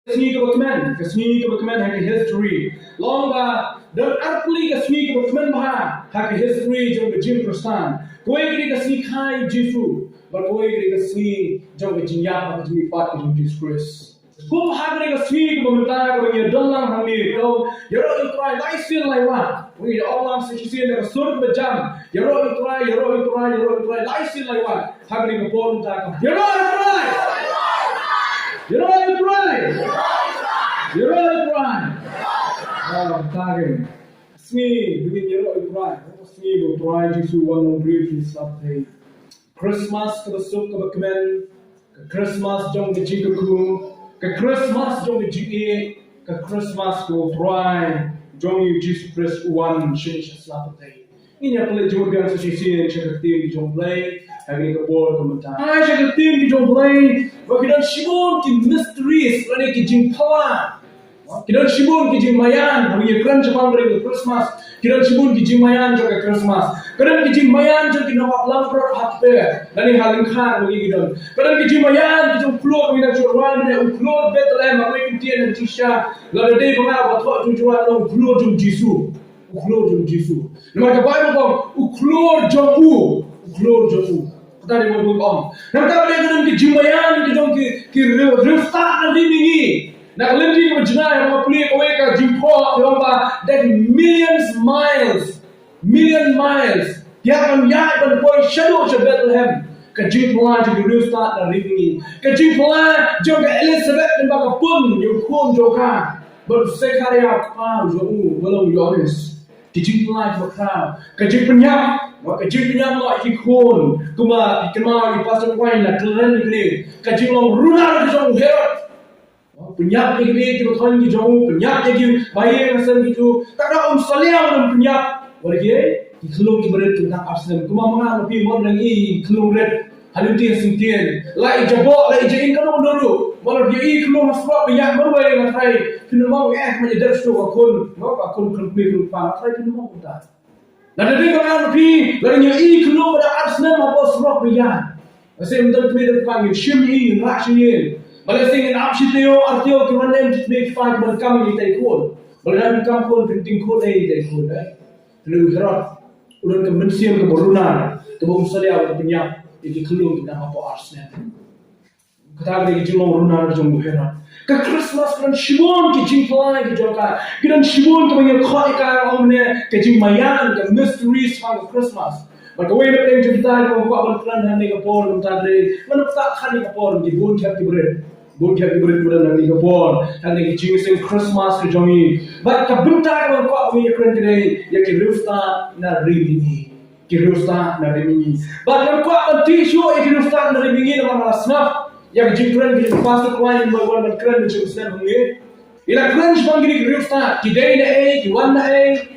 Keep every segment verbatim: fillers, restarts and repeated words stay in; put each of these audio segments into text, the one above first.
Ka sngi kaba kmen, ka sngi kaba kmen ha ka history. Long ba don arphew ka sngi kaba kmen bha ha ka history jong ka jingkhristan. Kawei ka dei ka sngi kha ïa u Jisu, bad kawei ka dei ka sngi jong ka jingïap bad ka jingmihpat ka jong u Jisu Khrist. Kum ha kane ka sngi kaba mynta kaba ngi don lang hangne, to ïaroh ïa u Trai lai sien lai wan. Ngi ïa ong lang sa shisien da ka sur kaba jan, ïaroh ïa u Trai, ïaroh ïa u Trai, ïaroh ïa u Trai lai sien lai wan. Ha kane ka por mynta ka, ïaroh ïa u Trai. Ïaroh ïa u Trai. Ïaroh ïa u Trai. Ah, ta ka sngi ba ngin ïaroh ïa u Trai. Ka sngi ba u Trai Jisu u wan long briew sha ïing. Christmas kaba suk kaba kmen, ka Christmas jong ka jingkyrkhu, ka Christmas jong ka jingïeit, ka Christmas kaba u Trai jong ngi u Jisu Khrist u wan shane sha sla pyrthei. Ngin ïa pynleit jingmut biang sa shisien sha ka ktien ka jong u Blei ha kane ka por ka mynta. Ai, sha ka ktien ka jong u Blei, ba ki don shibun ki mysteries lane ki jingphylla. Ki don shibun ki jingmaïan, ba ngi ïa kren shaphang ka Christmas. Ki don shibun ki jingmaïan jong ka Christmas. Ka don ki jingmaïan jong ki nongap langbrot ha kper lane ha lyngkha ba ngi ki don. Ka don ki jingmaïan ki jong u khlur, ba ngi dang shu wan mynne, u khlur Bethlehem, ha kawei ka ktien ha jingshisha. Lada dei ba nga ba thoh jong u, u khlur jong u Jisu. U khlur jong u Jisu. Namar ka Baibl ka ong, u khlur jong u. U khlur jong u. Kata dei ba u ong. Nangta ka don ki jingmaïan ki jong ki, ki riewstad na ri mihngi. Na ka lynti kaba jngai, haba nga pule kawei ka jingthoh, ka ong ba that millions miles, million miles, ïa ban ïaid ban poi shaduh sha Bethlehem. Ka jingphylla jong ki riewstad na ri mihngi. Ka jingphylla jong ka Elizabeth, kaba ka pun ïa u khun jong ka. Bad u Sakaria, u kpa jong u, ba long u Ïoannis. Ki jingpyllait bakhraw, ka jingpynïap, ka jingpynïap noh ïa ki khun, kumba ki kynmaw ïa i Pastor Wayne la kren ïa kane, ka jinglong runar ka jong u Herod. Pynïap ïa ki baieit kiba thoiñ ki jong u, pynïap ïa ki bahaïing hasem ki jong u, tang da um salia ban pynïap. Wat ïa ki, ki khyllung kiba rit ki dang ap snem, kumba ma nga ma phi mon nang ïa ki khyllung rit. Ha lynti ha syngkien, la i jaboh, la i jain, kano kano ruh. Wat la ïa i khyllung ha surok ba ïaid marwei, nga tharai phin ym ong, eh, ma ïa dep shuh ka khun, no, ka khun khun kmie khun kpa, nga tharai phin ym ong kumta. Lada dei ba nga ma phi, lada ngi ïa i khyllung ba dang ar snem hapoh surok ba ïaid, lehse ym don kmie don kpa, ngin shim ïa i, ngin rah sha ïing. Ba lehse ngin ap shi taïew ar taïew ki wan lem ki kmie ki kpa ki ban kam ïa itei i khun. Ba lada ym kam khun, phin tieng khun ïa itei i khun, eh. Phi ïohi u Herod u don ka mynsiem kaba runar, kaba um salia ban pynïap ïa ki khyllung kiba dang hapoh ar snem. Kata ka dei ka jinglong runar jong u Herod. Ka Christmas ka don shibun ki jingpyllait ki jong ka. Ki don shibun kiba ngi khot ïa ka, ong mynne, ka jingmaïan, ka mysteries shaphang ka Christmas. Bad kawei na pdeng jong kita kiba nga kwah ban kren hangne ka por, kumta ka dei, ngan ym ktah kane ka por, ki bun kiba rit. Bun kiba rit ba don hangne ka por, hangne ka jingïaseng Christmas ka jong ngi. Bad ka bynta kaba nga kwah ba ngi ïakren ka dei ïa ki riewstad na ri mihngi. Ki riewstad na ri mihngi. Bad nga kwah ban tih shuh ïa ki riewstad na ri mihngi namar nga la sngap ïa ka jingkren ka jong Pastor Klein, ba wan ban kren ka jingkren hangne. I la kren shaphang kine ki riewstad, ki dei na ei, ki wan na ei.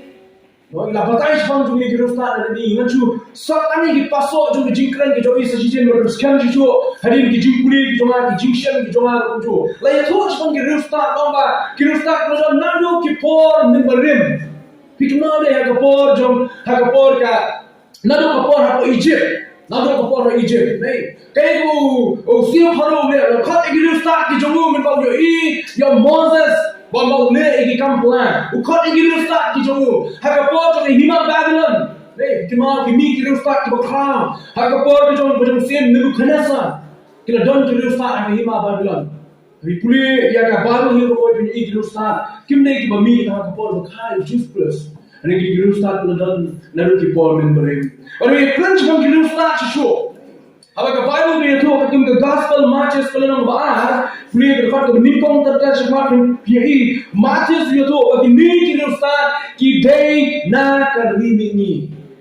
No, i la batai shaphang jong kine ki riewstad na ri mihngi. Ngan shu sot tang ïa ki pasoh jong ka jingkren ka jong i sa shisien, bad skhem shuh shuh hadien ki jingpule ki jong nga, ki jingshem ki jong nga ruh kumjuh. La ïathuh shaphang ki riewstad, long ba ki riewstad ki la don naduh ki por mynbarim. Phi kynmaw de ha ka por jong, ha ka por ka, naduh ka por hapoh Egypt. Naduh ka por hapoh Egypt. Nei. Kaei kaba u, u siew Pharaoh u leh, u khot ïa ki riewstad ki jong u, mynba u ïohi ïa u Moses, ba u leh ïa ki kam phylla. U khot ïa ki riewstad ki jong u. Ha ka por jong ka hima Babilon. Nei, ki ma ki mih ki riewstad kiba khraw. Ha ka por ka jong, ka jong u Syiem Nebukhadnessar. Ki la don ki riewstad ha ka hima Babilon. Ngi pule ïa ka Baibl, ngi pule ïa ki riewstad, kim dei kiba mih ha ka por ba kha ïa u Jisu Khrist. Hynrei ki riewstad ki la don naduh ki por mynbarim. Hynrei ngi kren shaphang ki riewstad shuh shuh. Haba ka Baibl ka ïathuh ha ka ktien ka Gospel Mathaios ka lynnong ba ar, pule ka dkhot kaba nyngkong ter ter shakhmat, phi ïohi Mathaios u ïathuh ba kine ki riewstad ki dei na ka ri mihngi.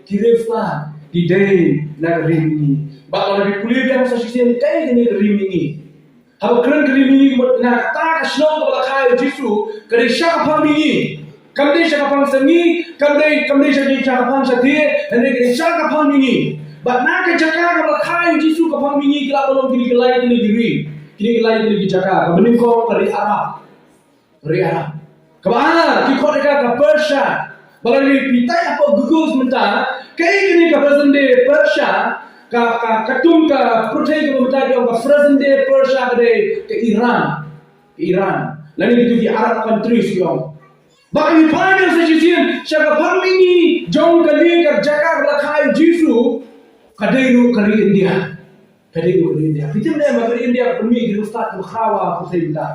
Ki riewstad ki dei na ka ri mihngi. Bad lada phi pule biang sa shisien, kaei kane ka ri mihngi? Haba kren ka ri mihngi, na kata ka shnong kaba la kha ïa u Jisu, ka dei sha ka phang mihngi. Kam dei sha ka phang seng mihngi, kam dei, kam dei sha, sha ka phang shathie, hynrei ka dei sha ka phang mihngi. Bad na ka jaka kaba la kha ïa u Jisu, ka phang mihngi, ki la ban long kine ki lai tylli ki ri. Kine ki lai tylli ki jaka, kaba nyngkong ka ri Arab. Ri Arab. Kaba ar, ki khot ïa ka ka Persia. Ba lada phi type hapoh Google mynta, kaei kane ka present day Persia, ka, ka, ka kum ka pyrthei kaba mynta ki ong ka present day Persia ka dei ka Iran. Iran, lane kito ki Arab countries ki ong. Ba ngi phai biang sa shisien sha ka phang mihngi jong kane ka jaka kaba la kha ïa u Jisu, ka dei ruh ka ri India. Ka dei ruh ka ri India. Phi tip ne em ba ka ri India ka pynmih ki riewstad kiba khraw ha pyrthei mynta.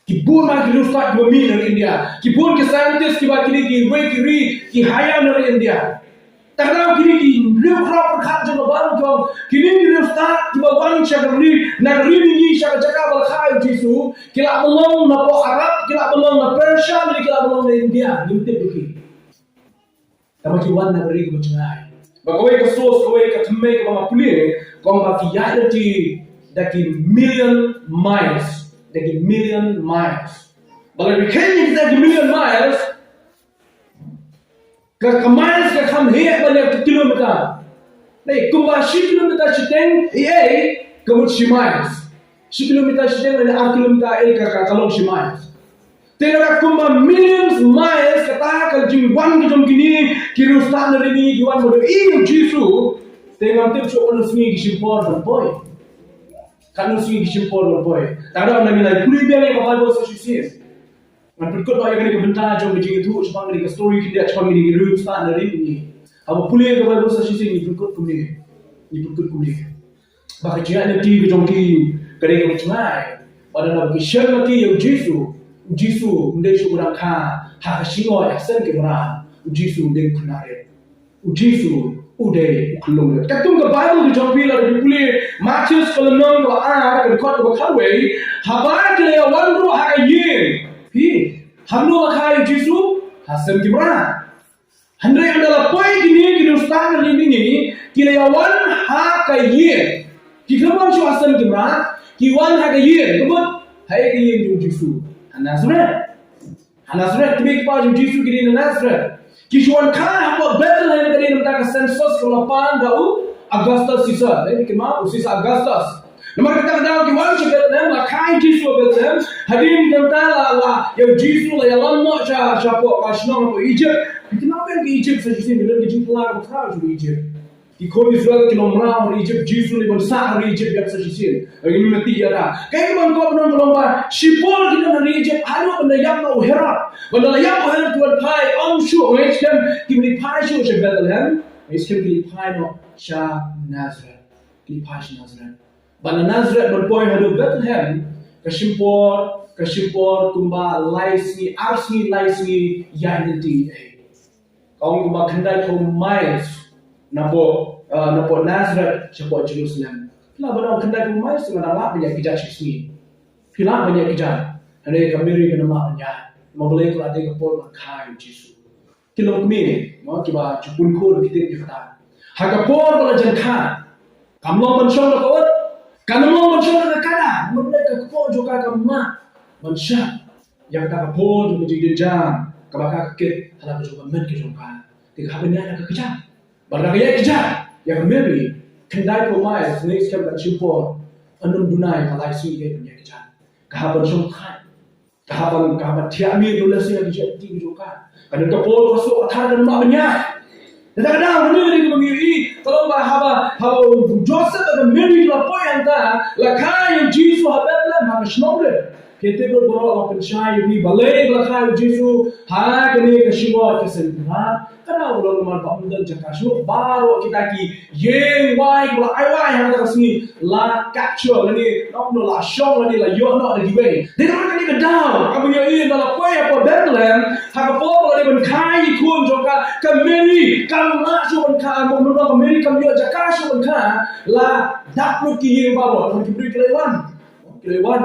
Ki bun ma ki riewstad kiba mih na ri India. Ki bun ki scientist kiba kine kiwei ki ri ki hire na ri India. Tang kine ki riewkhraw pyrkhat jong ka Baibl ki ong, kine ki riewstad kiba wan sha ka ri, na ka ri mihngi sha ka jaka ba la kha ïa u Jisu, ki la ba long na pdeng Arab, ki la ba long na Persia, lane ki la ba long na India, ngim tip ïa ki. Tangba ki wan na ka ri kaba jngai. Ba kawei ka source, kawei ka thymmei kaba nga pule, ka ong ba ki ïaid lynti da ki million miles, da ki million miles. Ba lada phi kheiñ da ki million miles, ka, ka miles ka kham heh ban ïa ka kilometer. Dei kumba shi kilometer shiteng, ei ei, ka mut shi miles. Shi kilometer shiteng lane ar kilometer, ei, ka, ka, ka long shi miles. Te lada kumba millions miles kata ka jingwan ka jong kine ki riewstad na ri mihngi ki wan ban ïohi ïa u Jisu. Te ngam tip shuh katno sngi ki shim por ban poi. Katno sngi ki shim por ban poi. Tang da ngi la pule biang ïa ka Baibl sa shisien. Ngan pynkut noh ïa kane ka bynta jong ka jingïathuh shaphang kane ka story khyndiat shaphang kine ki riewstad na ri mihngi. Haba pule ïa ka Baibl sa shisien ngi pynkut kumne. Ngi pynkut kumne. Ba ka jingïaid lynti ka jong ki ka dei kaba jngai. Ba lada ki shem ma ki ïa u Jisu, u Jisu um dei shuh u dang kha ha ka shnong, ha sem ki mrad. U Jisu u dei u khynnah rit. U Jisu u dei u khyllung rit. Katkum ka Baibl ka jong phi lada phi pule Mathaios ka lynnong kaba ar, ka dkhot kaba khatwei, haba ki la ïawan ruh ha ka ïing. Phi, hangno la kha ïa u Jisu? Ha sem ki mrad. Hynrei ynda la poi kine ki riewstad na ri mihngi, ki la ïawan ha ka ïing. Ki khlem wan shuh ha sem ki mrad, ki wan ha ka ïing. Ka mut, ha ka ïing jong u Jisu, ha Nazareth. Ha Nazareth, kmie ki kpa jong u Jisu ki dei na Nazareth. Ki shu wan kha hapoh Bethlehem, ka dei namar ka census kaba la pan da u Augustus Caesar. Eh, ki ma u Caesar Augustus. Namar kata ka daw ki wan sha Bethlehem, la kha ïa u Jisu ha Bethlehem. Hadien kata la, la, ïa u Jisu la ïalam noh sha, shapoh ka shnong hapoh Egypt. Phi kynmaw ban ka Egypt sa shisien, ka don ka jingphylla kaba khraw jong ka Egypt. Ki khun Israel ki long mraw ha ri Egypt, Jisu leit ban sah ha ri Egypt ïa ka sa shisien. Ngi mih mati ïa ka. Kaei kaba nga kwah ban ong ka long ba shipor ki don ha ri Egypt haduh ban da ïap noh u Herod. Ban da la ïap u Herod ki wan phai, ym shuh, ngi skhem kim leit phai shuh sha Bethlehem. Ngi skhem ki leit phai noh sha Nazareth. Ki leit phai sha Nazareth. Ba na Nazareth ban poi haduh Bethlehem, ka shim por, ka shim por kumba lai sngi, ar sngi, lai sngi ïaid lynti eh. Ka ong kumba khyndaiphew miles napoh, ah, napoh Nazareth shapoh Jerusalem. Phi lah ban ong khyndaiphew miles, nga dang lah ban ïaid kjat shi sngi. Phi lah ban ïaid kjat. Hynrei ka Mary kam lah ban ïaid. Namar balei? Ka la dei ka por ban kha ïa u Jisu. Ki longkmie, mo, kiba ju pun khun ki tip ïa kata. Ha ka por ba la jan kha, kam long ban shong da ka ut, kam long ban shong da ka kada. Namar balei? Ka kpoh jong ka kam lah ban shah ïa kata ka por jong ka jingjynjar kaba ka kit ha la ka jong ka met ka jong ka. Te ka hap ban ïaid da ka kjat. Bad da ka ïaid kjat ïa ka Mary, khyndaiphew miles, ngi skhem kan shim por, ynnym duna ïa ka lai sngi ban ïaid kjat. Ka hap ban shong thait. Ka hap ban, ka hap ban thiah miet, lehse ïa ki jait ki jong ka. Ka don ka por ka suk ka thar, kan mah ban ïaid. Te da ka daw, kane ka dei kaba ngi ïohi. Ka long ba haba, haba u Joseph bad ka Mary la poi hangta, la kha ïa u Jisu ha Bethlehem, ha ka shnong rit. Ki tip lut baroh, la pynshai ïa phi balei ba la kha ïa u Jisu ha kane ka shnong, ka seng. Ka daw, ka long namar ba ym don jaka shnong. Baroh kita ki ïing wai kiba la ai wai ha kata ka sngi la capture lane, no, no, la shong lane la ïoh noh da kiwei. Dei namar kane ka daw kaba ngi ïohi ynda la poi hapoh Bethlehem ha ka por ba la dei ban kha ïa i khun jong ka, ka Mary kam lah shuh ban kha, mo, mo, ka Mary kam ïoh jaka shuh ban kha, la dap lut ki ïing baroh. Namar ki briew ki la wan, ki la wan,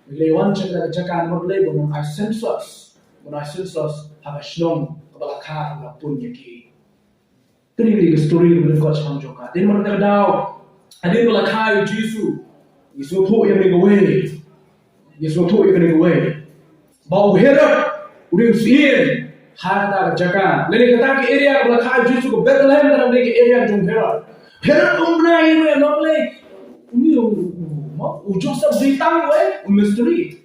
ki la wan sha ka jaka namar balei? Ban wan ai census, ban ai census ha ka shnong kaba la kha, kaba la pun ïa ki. Kane ka dei ka story kaba lyngkot shaphang jong ka. Dei namar kata ka daw, hadien ba la kha ïa u Jisu, ngi sngewthuh ïa kane kawei. Ngi sngewthuh ïa kane kawei. Ba u Herod u dei u syiem ha kata ka jaka. Lane kata ka area kaba la kha ïa u Jisu, ka Bethlehem, ka dei ka area jong u Herod. Herod um bna ïa u, namar balei? Une u, u, u, u Joseph dei tang wei u mystery.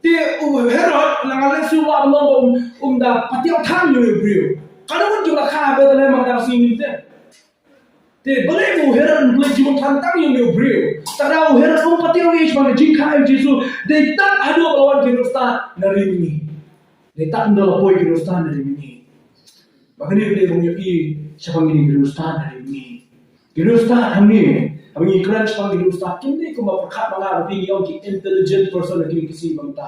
Te u Herod, la nga leh shuh, la long ba um, um da patiaw than ïa u briew. Ka dei ban ju la kha ha Bethlehem ha ka sngi te. Te balei ba u Herod un pynleit jingmut tang ïa une u briew? Te lada u Herod um pat ïohi shaphang ka jingkha u Jisu, dei tad haduh ba la wan ki riewstad na ri mihngi. Dei tad ynda la poi ki riewstad na ri mihngi. Ba kane ka dei ba ngi ïohi shaphang kine ki riewstad na ri mihngi. Ki riewstad hangne, haba ngi kren shaphang ki riewstad, kim dei kumba pyrkhat ma nga ba phi ngi ong ki intelligent person ha kine ki sngi ba mynta.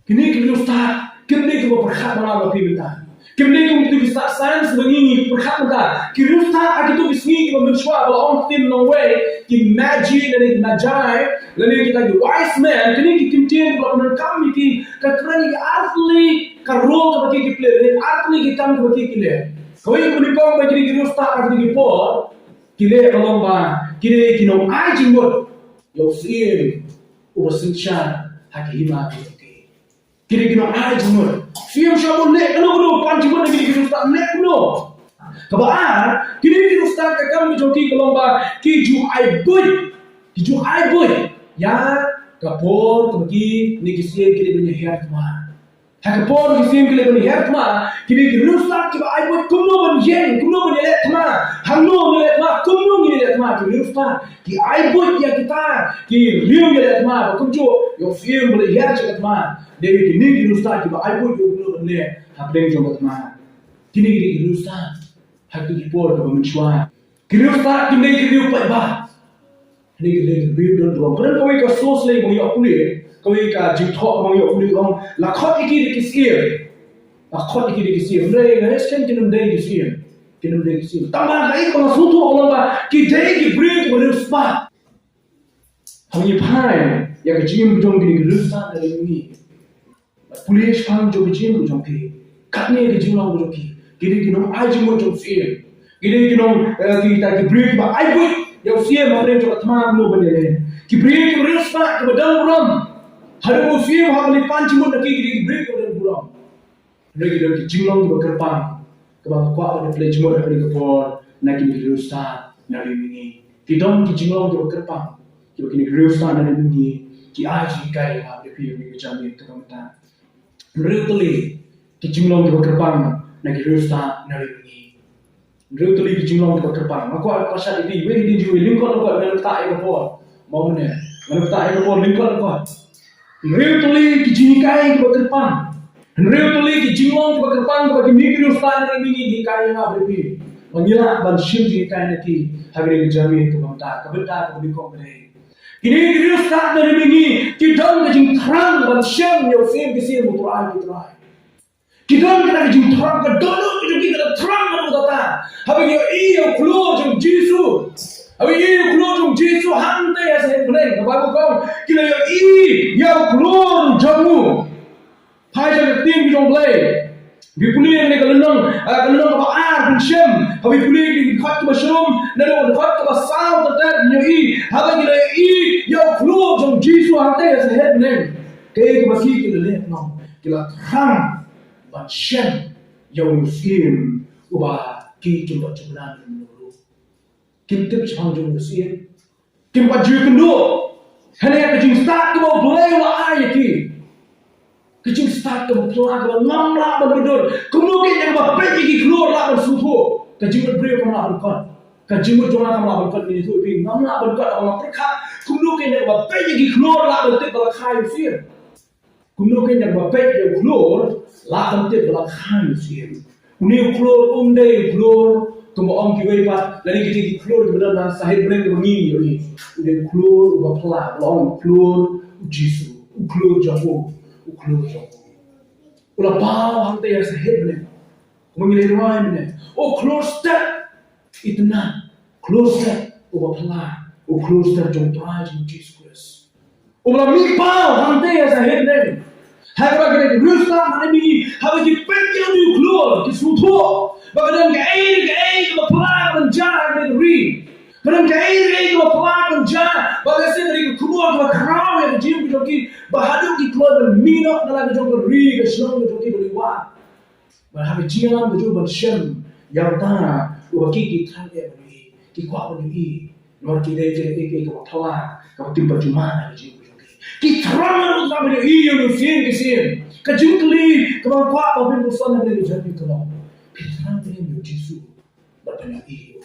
Kine ki riewstad kim dei kumba pyrkhat ma nga ma phi mynta. Kim dei kum kito ki stad science ba ngi ngi pyrkhat mynta. Ki riewstad ha kito ki sngi kiba mynshuwa ba la ong ktien nongwei, ki magi lane ki magi lane kita ki wise men, kine ki kyntien kiba la pyndonkam ïa ki, ka kren ïa ki artylli ka role kaba ki ki play, lane artylli ki kam kaba ki ki leh. Kawei kaba nyngkong ba kine ki riewstad ha kito ki por ki leh ka long ba ki dei ki nongai jingmut ïa u syiem uba synshar ha ki hima ki jong ki. Kine ki nongai jingmut. Shu ïa shu leh kano kano, pan jingmut na kine ki riewstad, leh kano. Kaba ar, kine ki riewstad ka kam ka jong ki ka long ba ki ju ai buit. Ki ju ai buit ïa ka por kaba kine ki syiem ki dei ban ïaher thma. Ha ka por ki syiem ki dei ban ïaher thma, kine ki riewstad kiba ai buit kumno ban ïeng, kumno ban ïaleh thma, hangno ban ïaleh thma, kumno ngin ïaleh thma. Ki riewstad ki ai buit ïa kita ki riew ïaleh thma, ba kumjuh ïa u syiem ba la ïaher sha ka thma. Dei kine ki riewstad kiba ai buit ïa u briew ban leh hapdeng jong ka thma. Kine ki dei ki riewstad ha ki por kaba mynshuwa. Ki riewstad kim dei ki riew paidbah. Kine ki dei ki riew don burom. Ka don kawei ka source lei ba ngi ïoh pule, kawei ka jingthoh ba ngi ïoh pule, ong la khot ïa ki da ki syiem. La khot ïa ki da ki syiem. Hynrei nga ngeit skhem kin ym dei ki syiem. Kin ym dei ki syiem. Tangba kaei kaba nga sngewthuh ka long ba ki dei ki briew kiba riewspah. Haba ngi phai ïa ka jingim ka jong kine ki riewstad na ri mihngi, pule shaphang jong ka jingim ka jong ki, katne ka jinglong ka jong ki. Ki dei ki nongai jingmut jong u syiem. Ki dei ki nong, eh, kita ki briew kiba ai buit ïa u syiem hapdeng jong ka thma kumno ban ïaleh. Ki briew kiba riewspah, kiba don burom. Haduh ba u syiem hap ban pan jingmut na ki, ki dei ki briew kiba don burom. Hynrei ki don ki jinglong kiba kyrpang, kaba nga kwah ban pynleit jingmut ha kane ka por na kine ki riewstad na ri mihngi. Ki don ki jinglong kiba kyrpang kiba kine ki riewstad na ri mihngi ki ai jinghikai ïa nga bad ïa phi ha kane ka janmiet kaba mynta. Hynriew tylli ki jinglong kiba kyrpang na ki riewstad na ri mihngi. Hynriew tylli ki jinglong kiba kyrpang. Nga kwah ban pynshai ïa phi, wei hadien jong wei, lyngkot lyngkot, ngan pyntah ïa ka por. Mo mynne, ngan pyntah ïa ka por lyngkot lyngkot. Hynriew tylli ki jinghikai kiba kyrpang. Hynriew tylli ki jinglong kiba kyrpang kiba kine ki riewstad na ri mihngi ki hikai ïa nga bad ïa phi, ba ngin lah ban shim jinghikai na ki ha kane ka janmiet kaba mynta, ka bynta kaba nyngkong ka dei, kine ki riewstad na ri mihngi ki don ka jingthrang ban shem ïa u Syiem ki syiem, u Trai ki trai. Ki don kata ka jingthrang, ka dohnud ka jong ki ka da thrang haduh katta. Haba ngi ïohi ïa u khlur jong u Jisu, haba ngi ïohi ïa u khlur jong u Jisu hangtei ha sahied bneng, ka Baibl ka ong, ki la ïohi ïa u khlur jong u. Phai sha ka ktien ka jong U Blei. Ngi pule ïa kane ka lynnong, ah, ka lynnong kaba ar, phin shem. Haba ngi pule ïa ki dkhot kiba shrum, naduh ka dkhot kaba saw ter ter, ngi ïohi, haba ki la ïohi ïa u khlur jong u Jisu hangtei ha sahied bneng, kaei kaba ki, ki la leh, nong, ki la thrang ban shem ïa u Syiem uba ki kim pat ju bna mynno ruh. Kim tip shaphang jong u Syiem. Kim pat ju ïakynduh. Kane ka jingstad kaba U Blei u la ai ïa ki, ka jingstad kaba phylla, kaba ngam lah ban kynduh. Kumno kein ïa kaba peit ïa ki khlur lah ban sngewthuh? Ka jingmut briew kam lah ban kot. Ka jingmut jong nga kam lah ban kot, ngi ïathuh ïa phi, ngam lah ban kot. Nga pyrkhat kumno kein ïa kaba peit ïa ki khlur lah ban tip ba la kha ïa u Syiem. Kumno kein ïa kaba peit ïa u khlur lah ban tip ba la kha ïa u Syiem. Une u khlur um dei u khlur kumba ong kiwei pat, lane kita ki khlur kiba don ha sahied bneng kaba ngi ïohi. U dei u khlur uba phylla, ba la ong u khlur u Jisu, u khlur jong u, u khlur jong u. U la paw hangtei ha sahied bneng. Kumba ngi la ïa duwai mynne, u khlur step itynnad, khlur step uba phylla, u khlur step jong u Trai jong ngi u Jisu Khrist. U la mih paw hangtei ha sahied bneng. Ha kaba kine ki riewstad na mihngi, haba ki peit ïa une u khlur, ki sngewthuh ba ka don kaei kaei kaba phylla ban jia ha kane ka ri. Ka don kaei kaei kaba phylla ban jia, ba ka sdang ka dei ka khubor kaba khraw ïa ka jingim ka jong ki, ba haduh ki kloi ban mih noh na la ka jong ka ri, ka shnong ka jong ki, ban ïa wad. Bad ha ka jingïalam ka jong u ban shem ïa uta uba ki, ki thrang eh ban ïohi, ki kwah ban ïohi. Namar ki dei ki, ki, ki, kaba phylla, kaba kim pat ju mad ha ka jingim ka jong ki. Ki thrang eh ban ïohi ïa u Syiem ki syiem. Ka jingkylli kaba nga kwah ba phin pyrshang ha kane ka janmiet ka long, phi thrang eh ïa u Jisu bad ban ïohi ïa u?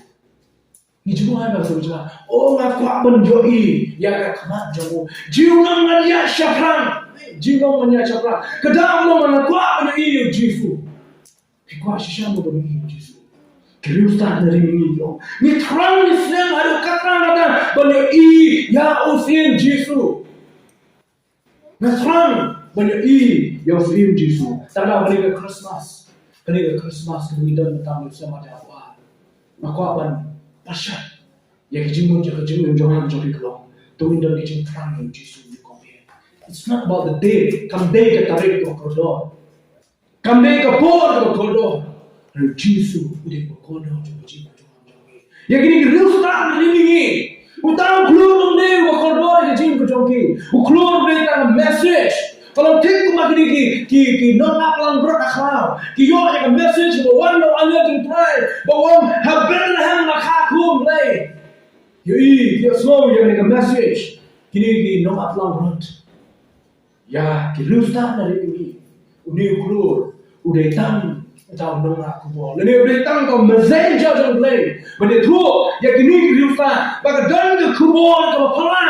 Ki jingmut ba sngewthuh. O nga kwah ban ïohi ïa ka khmat jong u. Junom ngan ïaid shaphrang. Junom ngan ïaid shaphrang. Ka daw ngan kwah ban ïohi ïa u Jisu. Phi kwah shisha mo ban ïohi ïa u Jisu? Ki riewstad na ri mihngi ki ong, ngi thrang ngi snem haduh katno katno ban ïohi ïa u Syiem Jisu. Nga thrang ban ïohi ïa u Syiem Jisu. Tang da kane ka Christmas, kane ka Christmas kaba ngi don mynta, ngi snem haduh ar. Nga kwah ban pyrshah ïa ka jingmut, ïa ka jingmut jong nga jong phi ka long, to ngin don ka jingthrang ïa u Jisu ha ka por. It's not about the date. Kam dei ka tarik kaba kordor. Kam dei ka por kaba kordor. Hynrei u Jisu u dei uba kordor jong ka jingim jong nga jong phi. Ïa kine ki riewstad na ri mihngi, uta u khlur um dei uba kordor ïa ka jingim ka jong ki. U khlur u dei tang message. Ka long thik kumba kine ki, ki, ki nongap langbrot ha khlaw ki ïoh ïa ka message ba wan na u angel jong u Trai, ba wan ha Bethlehem na kha khun Blei. Ïohi, ki ïohsngew ïa kane ka message. Kine ki nongap langbrot. Ïa ki riewstad na ri mihngi, une u khlur u dei tang uta u nongrah khubor, lane u dei tang uta u messenger jong U Blei ban ïathuh ïa kine ki riewstad ba ka don ka khubor kaba phylla,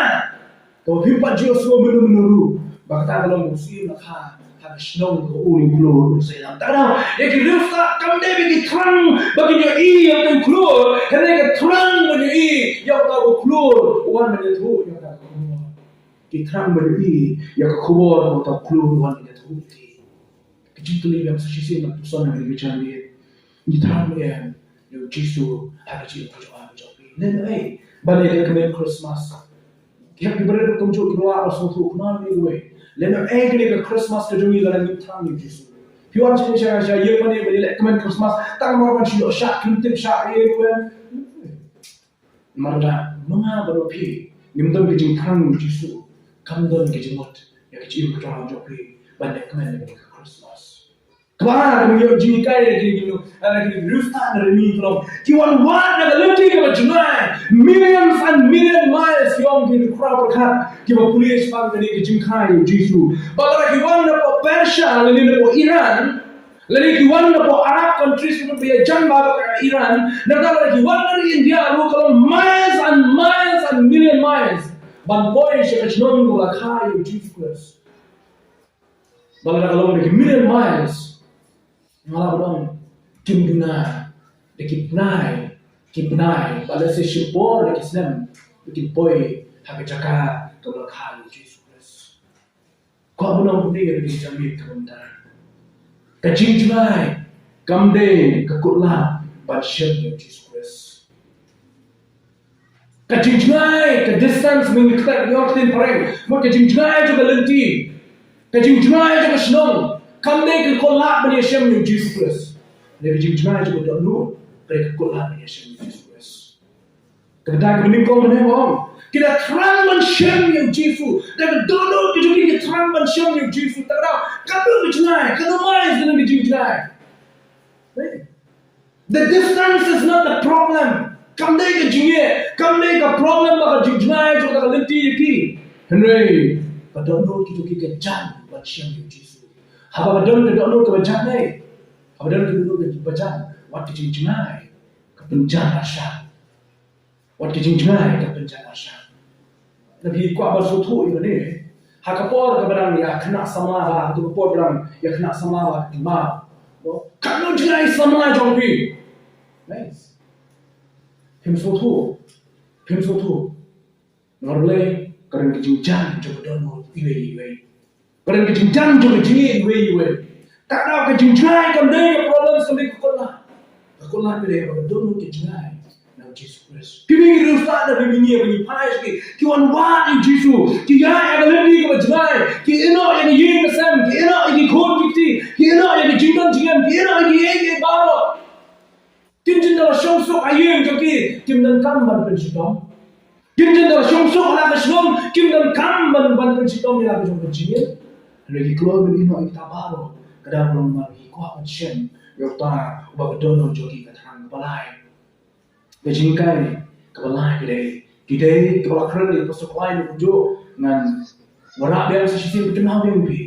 kaba phim pat ju ïohsngew mynno mynno ruh, ba kata ka long u syiem la kha ha ka shnong kaba une u khlur u sei lang. Tang ïa ki riewstad kam dei ba ki thrang ba kin ïohi ïa uta u khlur, hynrei ka thrang ban ïohi ïa uta u khlur u wan ban ïathuh ïa kata ka khubor. Ki thrang ban ïohi ïa ka khubor kaba uta u khlur u wan ban ïathuh ïa ki. Ka jingkylli biang sa shisien ban puson ha kane ka janmiet. Ngi thrang ne em ïa u Jisu ha ka jingim ka jong nga jong phi? Lehnohei ban ïalehkmen Christmas. Ki hep ki briew kumjuh ki nongrah ba sngewthuh, kumno ne uwei? Lehnohei kane ka Christmas ka jong ngi lada ngim thrang ïa u Jisu. Phi wan sha, sha, sha ïing mane ban ïalehkmen Christmas, tang namar ban shu ïoh shah kynthip shah ïing, uwei? Namar lada ma nga bad ma phi ngim don ka jingthrang ïa u Jisu, kam don ka jingmut ïa ka jingim ka jong nga jong phi ban ïalehkmen ïa ka Christmas. Kaba ar, ngi ïoh jinghikai ïa kine ki, ïa kine ki riewstad na ri mihngi, ki wan wad na ka lynti kaba jngai, millions and million miles, ki ong ki khraw pyrkhat kiba pule shaphang kane ka jingkha ïa u Jisu. Ba lada ki wan napoh Persia lane napoh Iran, lane ki wan napoh Arab countries, ki wan ba ïajan bha bad ka Iran, nangta lada ki wan na ri India ruh, ka long miles and miles and million miles ban poi sha ka shnong kaba la kha ïa u Jisu Khrist. Ba lada ka long da ki million miles, nga lah ban ong kim duna da ki bnai, ki bnai, ba lehse shipor da ki snem, ba kin poi ha ka jaka kaba la kha ïa u Jisu Khrist. Kwah ban ong kumne ïa ka jingïathuh mynta. Ka jingjngai kam dei ka kut lad ban shem ïa u Jisu Khrist. Ka jingjngai, ka distance, mynta ngi kyntait ïa ka ktien phareng, mut ka jingjngai jong ka lynti, ka jingjngai jong ka shnong, kam dei ka kut lad ban ïashem ïa u Jisu Khrist. Hynrei ka jingjngai jong ka dohnud ka dei ka kut lad ban ïashem ïa u Jisu Khrist. Ka dei kaba nyngkong mynne, ong, ki la thrang ban shem ïa u Jisu. Da ka dohnud ka jong ki, ki thrang ban shem ïa u Jisu. Tang katno ka jingjngai, katno miles ka jingjngai. The distance is not the problem. Kam dei ka jingeh, kam dei ka problem ba ka jingjngai jong ka lynti ïa ki. Hynrei ka dohnud ka jong ki ka jan ban shem ïa u Jisu. Haba ka don ka dohnud kaba jan, eh, haba don ka dohnud kaba jan, wat ka jingjngai ka pynjan arshah. Wat ka jingjngai ka pynjan arshah. Lada phi kwah ban sngewthuh ïa kane, ha ka por kaba dang ïa khynnah samla bha, ha ka por ba dang ïa khynnah samla bha, ka map, katno jngai samla jong phi? Nice. Phim sngewthuh, phim sngewthuh. Namar balei? Ka don ka jingjan jong ka dohnud iwei iwei. Ka don ka jingjan jong ka jingeh iwei iwei. Ka dei ka jingjngai kam dei ka problem, kam dei ka kut lad. Ka kut lad ka dei ba ka dohnud ka jngai na u Jisu Khrist. Kine ki riewstad na ri mihngi ba ngi phai sha ki, ki wan wad ïa u Jisu. Ki ïaid ha ka lynti kaba jngai. Ki ïehnoh ïa ka ïing ka sem, ki ïehnoh ïa ki khun ki kti, ki ïehnoh ïa ka jingdon jingem, ki ïehnoh ïa kiei kiei baroh. Kim shym la shong suk ha ïing jong ki, kim donkam ban pynshitom. Kim shym la shong suk ha la ka shnong, kim donkam ban, ban pynshitom ïa la ka jong ka jingim. Hynrei ki kloi ban ïehnoh ïa kita baroh, ka dei namar ba ki kwah ban shem ïa uta uba ka dohnud jong ki ka thrang. Kaba lai, ka jinghikai kaba lai ka dei, ki dei, kaba la kren ïa ka pastor Klai kumjuh, ngan wanrah biang sa shisien, kynmaw biang phi.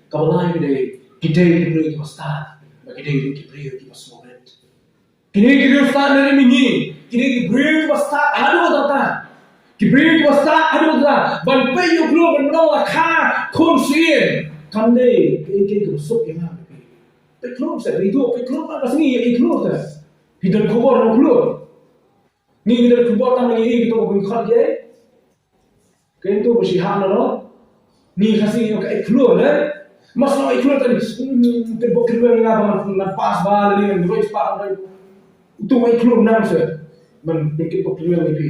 Kaba lai ka dei, ki dei ki briew kiba stad, bad ki dei ki briew kiba sngewrit. Kine ki riewstad na ri mihngi, Kine ki briew kiba stad haduh katta. Ki briew kiba stad haduh katta. Ban peit ïa u khlur ban ong la ka khun sien. Kam dei kaei kaei kaba suk ïa nga. Peit khlur sa, ri tu peit khlur, ka sngi ïa i khlur sa. Phi don khubor na u khlur. Ngi ngi don khubor tang ngi ngi to ba ngi khot ïa i. Kein tu ba shi hap na lo. Ni Khasi ïa ka i khlur le. Mas no i khlur tadi. Te bok khlur nga ba ngan pas ba le ngan roi spa. Tu i khlur nang se. Man bikin bok khlur ni pi.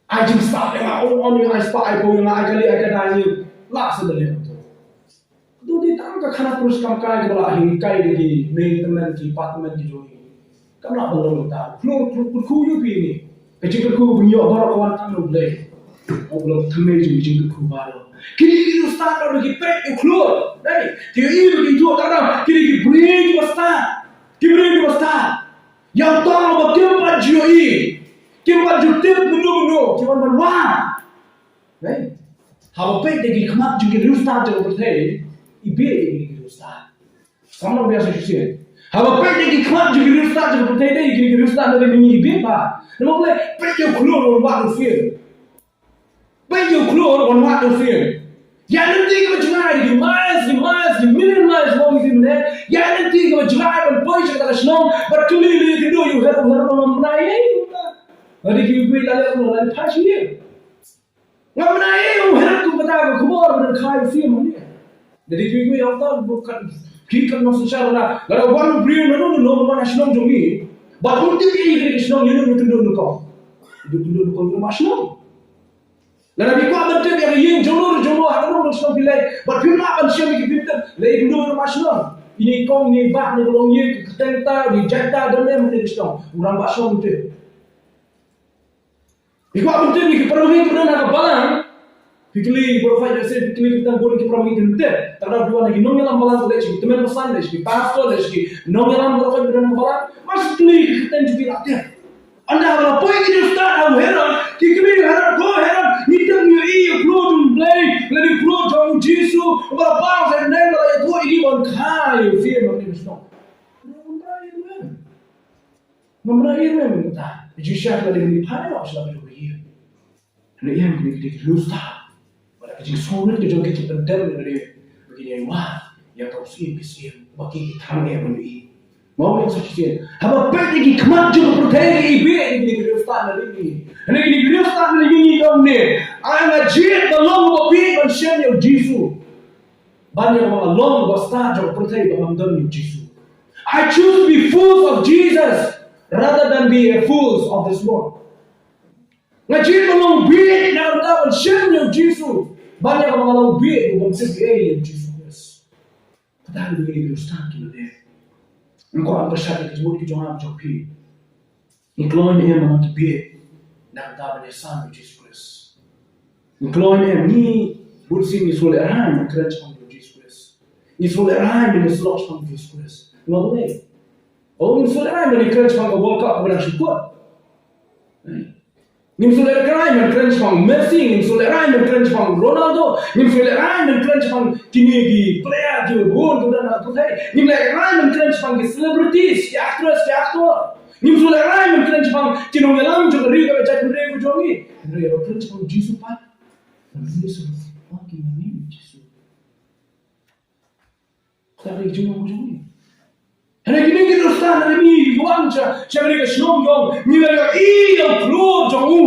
Ai jing spa ïa nga on on ïa ai spa ai po ïa nga ai kali ai kada ni. La se da le. Dei tang ka khana pyrshah kam kai ka ba la hi kai da ki mei tymmen ki pat tymmen ki jong ngi. Kam lah ban long ta. Khlur khlur khlur khu ïu phi ni. Ka jingkyrkhu ba ngi ïoh baroh ka wan tang na U Blei. U Blei thymmei jong ka jingkyrkhu baroh. Kine ki riewstad baroh ki peit ïa u khlur. Dei. Ki ïohi ba ki ïoh tang na kine ki briew kiba stad. Ki briew kiba stad. Ïa uta uba kim pat ju ïohi. Kim pat ju tip mynno mynno ki wan ban wad. Right? Haba peit da ki khmat jong ki riewstad jong ka pyrthei, i bieit ïa ki riewstad. Samla biang sa shisien. Haba peit da ki khmat jong ki riewstad jong ka pyrthei, dei ki riewstad na dei mynni i bieit ba. Namar balei peit ïa u khlur wan wad u sien. Peit ïa u khlur wan wad u sien. Ïa lynti kaba jngai ki miles, ki miles, ki million miles long ki mynne. Ïa lynti kaba jngai ban poi sha kata ka shnong, bad kylli ïa ki kyndoh ïa u Herod, u Herod ngam bnai ïa u. Lada ki kylli la leh u la leh pha shi ïa. Ngam bnai ïa u Herod kum kata ka khubor ba dang kha ïa u siem hangne. Lada ki kylli ïa u ta u kat ki kat nong synshar na. Lada wan u briew na nong nong wan ha shnong jong ngi. Bad u tip ïa ki shnong ïa nong kyndoh nong kong. Kyndoh nong kong ïa ma shnong. Lada phi kwah ban tip ïa ka ïing jong no jong no ha ka nong shnong phi leit. Bad phim lah ban shem ïa ki phim tip. Leit kyndoh ïa ma shnong. Ine kong ine bah ine ka longïing ka kyrteng ta ine jait ta don em ine ka shnong. U rangbah shnong tip. Phi kwah ban tip ïa ki para bangeit kiba don ha ka balang. Phi kylli baroh khoit ïa se phi kylli ki tang bun ki para bangeit kiba tip. Tang da phi wan ha ki nongïalam balang leit sha ki tymmen basan leit sha ki pastor leit sha ki nongïalam baroh khoit kiba don ha ka balang. Mas kylli ki tang jong ki la tip. Ynda ba la poi ki riewstad ha u Herod, ki kylli ïa u Herod, ko Herod, ngi tip ngi ïohi ïa u khlur jong u Blei, lane u khlur jong u Jisu, uba la pang sa ïa u neng, ba la ïathuh ïa ngi ban kha ïa u siem na kine ki shnong. Ngam bnai ïa u neng mynta. Jisu sha ka dei ngi phai noh sha la ka jong u ïa. Hynrei ïa kine ki dei ki riewstad. Bad ka jingsngewrit ka jong ki ki pyndem ïa lade ba kin ïai wad ïa ka u syiem ki syiem ba ki ki thrang eh ban ïohi. Mo ïa sa shisien. Haba peit ïa ki khmat jong ka pyrthei ki i bieit ïa kine ki riewstad na ri ngi. Hynrei kine ki riewstad na ri ngi ong ne. Ai nga jied ban long uba bieit ban shem ïa u Jisu. Ban ïa kaba nga long uba stad jong ka pyrthei ba ngam don ïa u Jisu. I choose to be fools of Jesus rather than be a fools of this world. Nga jied ban long bieit na ka bynta ban shem ïa u Jisu. Ban ïa kaba nga long bieit ban shem ïa u Jisu Khrist. Kata ka dei ka riewstad ki lade. Nga kwah ban pynshai ïa ka jingmut ka jong nga jong phi. Ngi kloi ne em ban long ki bieit na ka bynta ban ïasam ïa u Jisu Khrist. Ngi kloi ne em ngi bun sien ngi sngewlehrain ban kren shaphang u Jisu Khrist. Ngi sngewlehrain ban ïasyllok shaphang u Jisu Khrist. Nga balei? Oh, ngim sngewlehrain ban ïakren shaphang ka World Cup kaba dang shu kut. Ngim sngewlehrain ban kren shaphang Messi, ngim sngewlehrain ban kren shaphang Ronaldo, ngim sngewlehrain ban kren shaphang kine ki player kiba bun kiba don ha ka pyrthei. Ngim lehrain ban kren shaphang ki celebrities, ki actress, ki actor. Ngim sngewlehrain ban kren shaphang ki nongïalam jong ka ri kaba jaitbynriew ka jong ngi. Hynrei ban kren shaphang Jisu pat. Ban kren shaphang Jisu. Kata ka dei ka jinglong ka jong ngi. Hynrei kine ki riewstad na ri ngi ki wan sha, sha kane ka shnong jong ngi, la ïohi ïa u khlur jong u.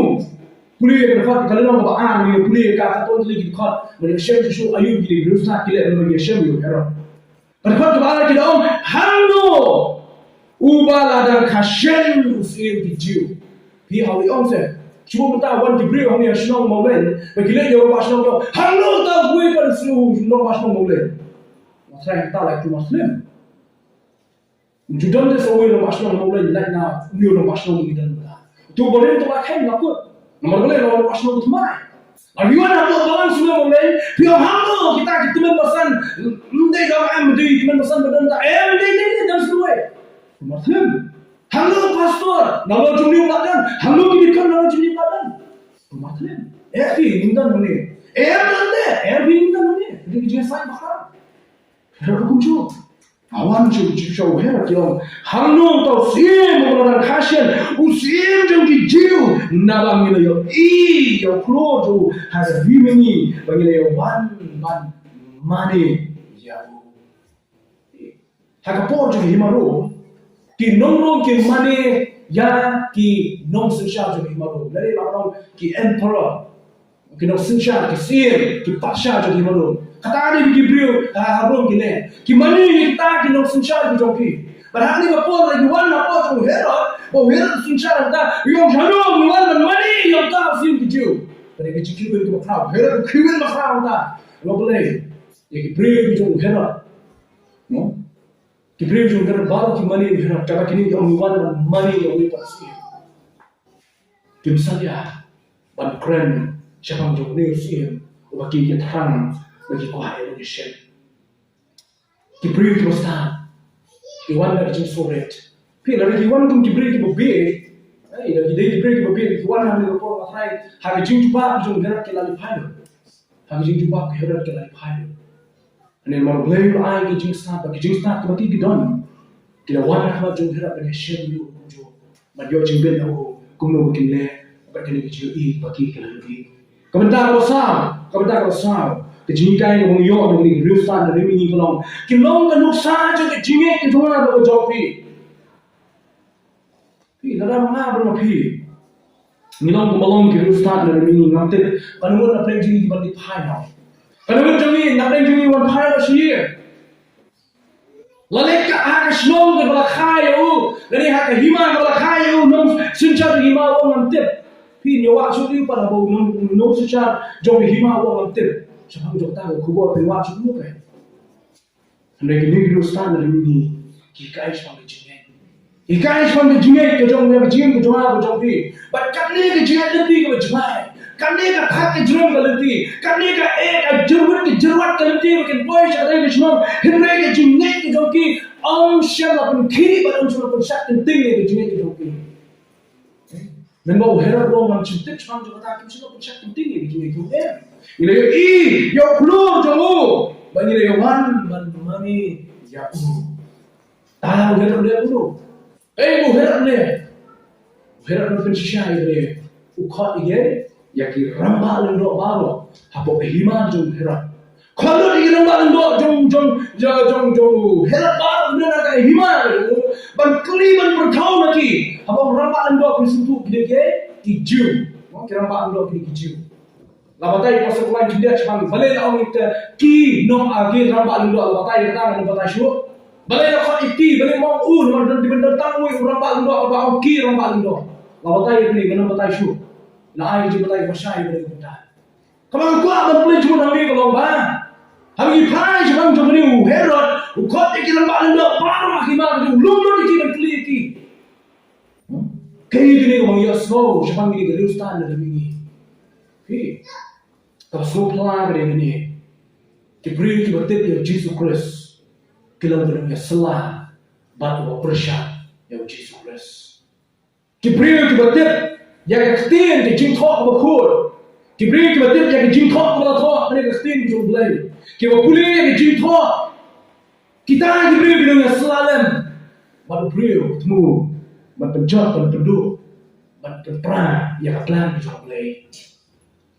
Pule ïa ka dkhot ka lynnong kaba ar, ngi pule ïa ka, ka ton tylli ki dkhot. Ban ïashem shuh shuh aïu kine ki riewstad ki leh ban ïashem ïa u Herod. Ka dkhot kaba ar ki da ong, hangno uba la dang khashen u syiem ki Jiw. Phi hap ïa ong se. Shu mynta wan ki briew hangne ha shnong Mawleng. Ba ki leit ïa u rangbah shnong, hangno uta uwei pat u rangbah shnong Mawleng. Nga tharai kata la ïathuh mar snem. Ju don te sa uwei u rangbah shnong Mawleng, lait na une u rangbah shnong ngi don mynta. Uto ba rim to ba kheiñ nga kut. Namar balei, u rangbah shnong u thymmai. Lada phi wan hapoh balang shnong Mawleng, phi ong hangno kita ki tymmen basan, ym dei dang em, ym dei tymmen basan ba don ta em, dei dei dei don shuh uwei. Kumba thymmai. Hangno u pastor, na lor jong une u la don, hangno ki deacon na lor jong une u la don. Kumba thymmai. Em phi ngim don hangne. Em don te, em phi ngim don hangne. Dei ki jingïasaiñ ba khraw. Herod ruh kumjuh. Ba wan sha u Herod, ki ong, hangno uta u syiem uba la dang kha shen, u syiem jong ki Jiw, naba ngi la ïohi ïa u khlur jong u ha ka ri mihngi, ba ngi la ïa wan ban mane ïa u. Ha ka por jong ki hima Rom, ki nong Rom ki mane ïa ki nongsynshar jong ki hima Rom, lane ba ong ki emperor, ki nongsynshar, ki syiem, ki patsha jong ki hima Rom. Kata dei ki briew ha, ha Rom ki leh. Ki mane ïa kita ki nongsynshar ki jong ki. Bad hangne ka por la ki wan ha ka por jong u Herod, ba u Herod u synshar hangta, u ong, hangno ngi wan ban mane ïa uta u syiem ki Jiw. Bad ïa ki jingkyrmen kiba khraw, Herod u kyrmen ba khraw hangta. Ïa Blei, ïa ki briew ki jong u Herod. No? Ki briew jong u Herod baroh ki mane ïa u Herod, kaba kine ki ong, ngi wan ban mane ïa une u syiem. Kim salia ban kren shaphang jong une u syiem uba ki ïathrang bad ki kwah ïa u ban ïashem. Ki briew kiba stad, ki wan da ka jingsngewrit. Phi, lada ki wan kum ki briew kiba bieit, eh, lada ki dei ki briew kiba bieit, ki wan ha kane ka por, nga tharai ha ka jingjubab jong u Herod ki la lehpai lut. Ha ka jingjubab ka Herod ki la lehpai lut. Hynrei namar U Blei u la ai ki jingstad, bad ki jingstad kiba ki, ki don, ki la wan ha khmat jong u Herod ban ïashem ïa u kumjuh, ban ïoh jingbit na u kumno ba kin leh bad kine ki jingïohi ba ki, ki la ïohi. Ka bynta kaba saw, ka bynta kaba saw, ka jinghikai kaba ngi ïoh na kine ki riewstad na ri mihngi ka long, ki long ka nuksa jong ka jingngeit ka jong nga bad ka jong phi. Phi, lada ma nga bad ma phi ngi long kumba long ki riewstad na ri mihngi, ngam tip kano ngut na pdeng jong ngi kiban leit phai noh. Kano ngut jong ngi na pdeng jong ngi wan phai noh sha ïing. La leit ka ha ka shnong kaba la kha ïa u, lane ha ka hima kaba la kha ïa u nongsynshar jong ka hima, u ong ngam tip. Phi, ngi ïa wad shuh ïa u pat haba u nong, nongsynshar jong ka hima u ong ngam tip. Shaphang jong kata ka khubor phi wad shuh ïa u pat. Hynrei kine ki riewstad na ri mihngi ki hikai shaphang ka jingngeit. Hikai shaphang ka jingngeit ka jong, ka jingngeit ka jong nga, ka jong phi. Bad kane ka jingngeit lynti kaba jngai, kane ka thad ka jrem ka lynti, kane ka, eh, ka jyrwit ka jyrwat ka lynti ba kin poi sha kata ka shnong, hynrei ka jingngeit ka jong ki ym shym la pynkhih bad ym shym la pynshad kynting ïa ka jingngeit ka jong ki. Mynba u Herod u ong ngam shym tip shaphang jong kata, kim shym la pynshad kynting ïa ka jingngeit jong u. Ngi la ïohi ïa u khlur jong u, ba ngi la ïa wan ban mane ïa u. Te u Herod u leh kumno? Ei, u Herod u leh, u Herod u pynshisha ïa u, u khot ïa ki, ïa ki rangbah lyngdoh baroh hapoh ka hima jong u Herod. Khot lut ïa ki rangbah lyngdoh jong, jong, jong, jong, jong u Herod baroh, na ka hima jong u, ban kylli ban pyrkhat na ki. Haba u rangbah lyngdoh ki sngewthuh ki dei ki, ki Jiw. Ki rangbah lyngdoh ki dei ki Jiw. La batai pastor Kulan khyndiat shaphang balei la ong ïa kita ki nong, ah, ki rangbah lyngdoh, la batai kata, ngin batai shuh. Balei la khot ïa ki, balei ma ong u, namar don, don tang uwei u rangbah lyngdoh, kaba ong ki rangbah lyngdoh. La batai ïa kane, ngin batai shuh. La ai jingbatai ba shai ïa kane ka bynta. Kaba nga kwah ban pynlong jingmut hangne ka long ba, haba ngi phai shaphang jong kane u Herod, u khot ïa ki rangbah lyngdoh baroh ha ka hima, u lum lut ïa ki ban kylli ïa ki. Kaei kane kaba ngi ïohsngew shaphang kine ki riewstad na ri mihngi? Phi, kaba sngewphylla ka dei kane. Ki briew kiba tip ïa u Jisu Khrist ki long ki nongïasylla bad kiba pyrshah ïa u Jisu Khrist. Ki briew kiba tip ïa ka ktien, ka jingthoh kaba khuid. Ki briew kiba tip ïa ka jingthoh kaba la thoh, kane ka ktien ka jong U Blei. Kiba pule ïa ka jingthoh. Kita ki briew ki nongïasylla lem bad u briew, thmu ban pynjot, ban pynduh, ban pynpra ïa ka plan ka jong U Blei.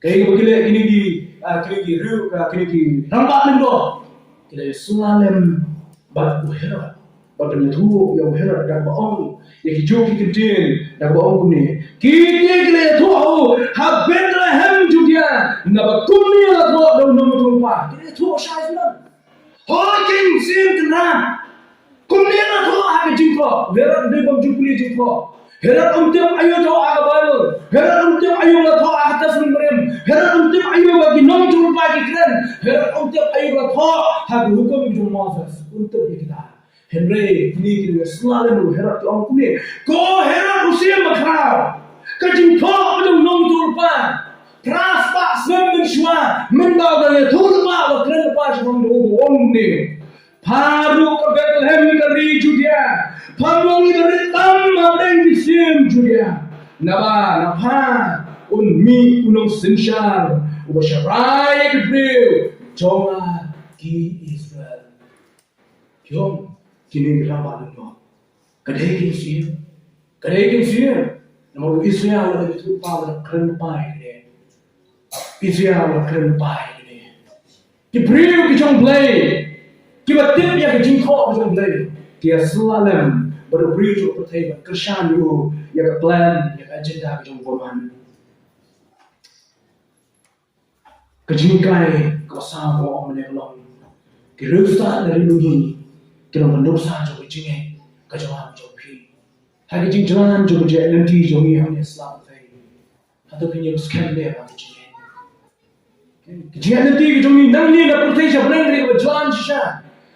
Kaei kaba ki leh kine ki, ah, kine ki riew, ah, kine ki rangbah lyngdoh? Ki la ïasylla lem bad u Herod, bad ban ïathuh ïa u Herod da kaba ong ïa ki juh ki kyntien, da kaba ong kumne: Ki, ki, ki la ïathuh ha u ha Bethlehem Judia, naba kumne la thoh da u nongïathuhlypa. Ki la ïathuh shai shuh. Hooid, king, siem kynrad. Kumne la thoh ha ka jingthoh. Herod dei bym ju pule jingthoh. Herod um tip aïu thoh ha ka Baibl. Herod um tip aïu la thoh ha ka Testament Barim. Herod um tip aïu ba ki nongïathuhlypa ki kren. Herod um tip aïu la thoh ha ka hukum jong u Moses. Um tip ïa kita. Hynrei kine ki nongïasylla lem u Herod ki ong kumne: Ko Herod u siem bakhraw, ka jingthoh ka jong u nongïathuhlypa phra spah snem mynshuwa, mynta u nongïathuhlypa u la kren lypa shaphang jong u, u ong kumne: Pha ruh ka Bethlehem ka ri Judia, pham long iba rit tam hapdeng ki syiem Judia. Naba na pha un mih u nongsynshar uba sharai ïa ki briew jong nga ki Israel. Ki ong, Kine ki rangbah lyngdoh. Ka dei ki mynsiem. Ka dei ki mynsiem. Namar u Israel u la ïathuh ba u la kren pai ka dei. Israel u la kren pai ka dei. Ki briew ki jong Blei, kiba tip ïa ka jingthoh ka jong Blei, ki ïasylla lem bad u briew jong ka pyrthei ban kyrshan ïa u, ïa ka plan, ïa ka agenda ka jong u Bymman. Ka jinghikai kaba saw kaba ong mynne ka long, ki riewstad na ri mihngi ki long ka nuksa jong ka jingngeit ka jong nga jong phi. Ha ka jingjlan jong ka jingïaid lynti jong ngi hangne ha sla pyrthei, hato phi ïoh skhem ne em ha ka jingngeit? Ka jingïaid lynti ka jong ngi nangne na pyrthei sha bneng ka dei kaba jlan shisha.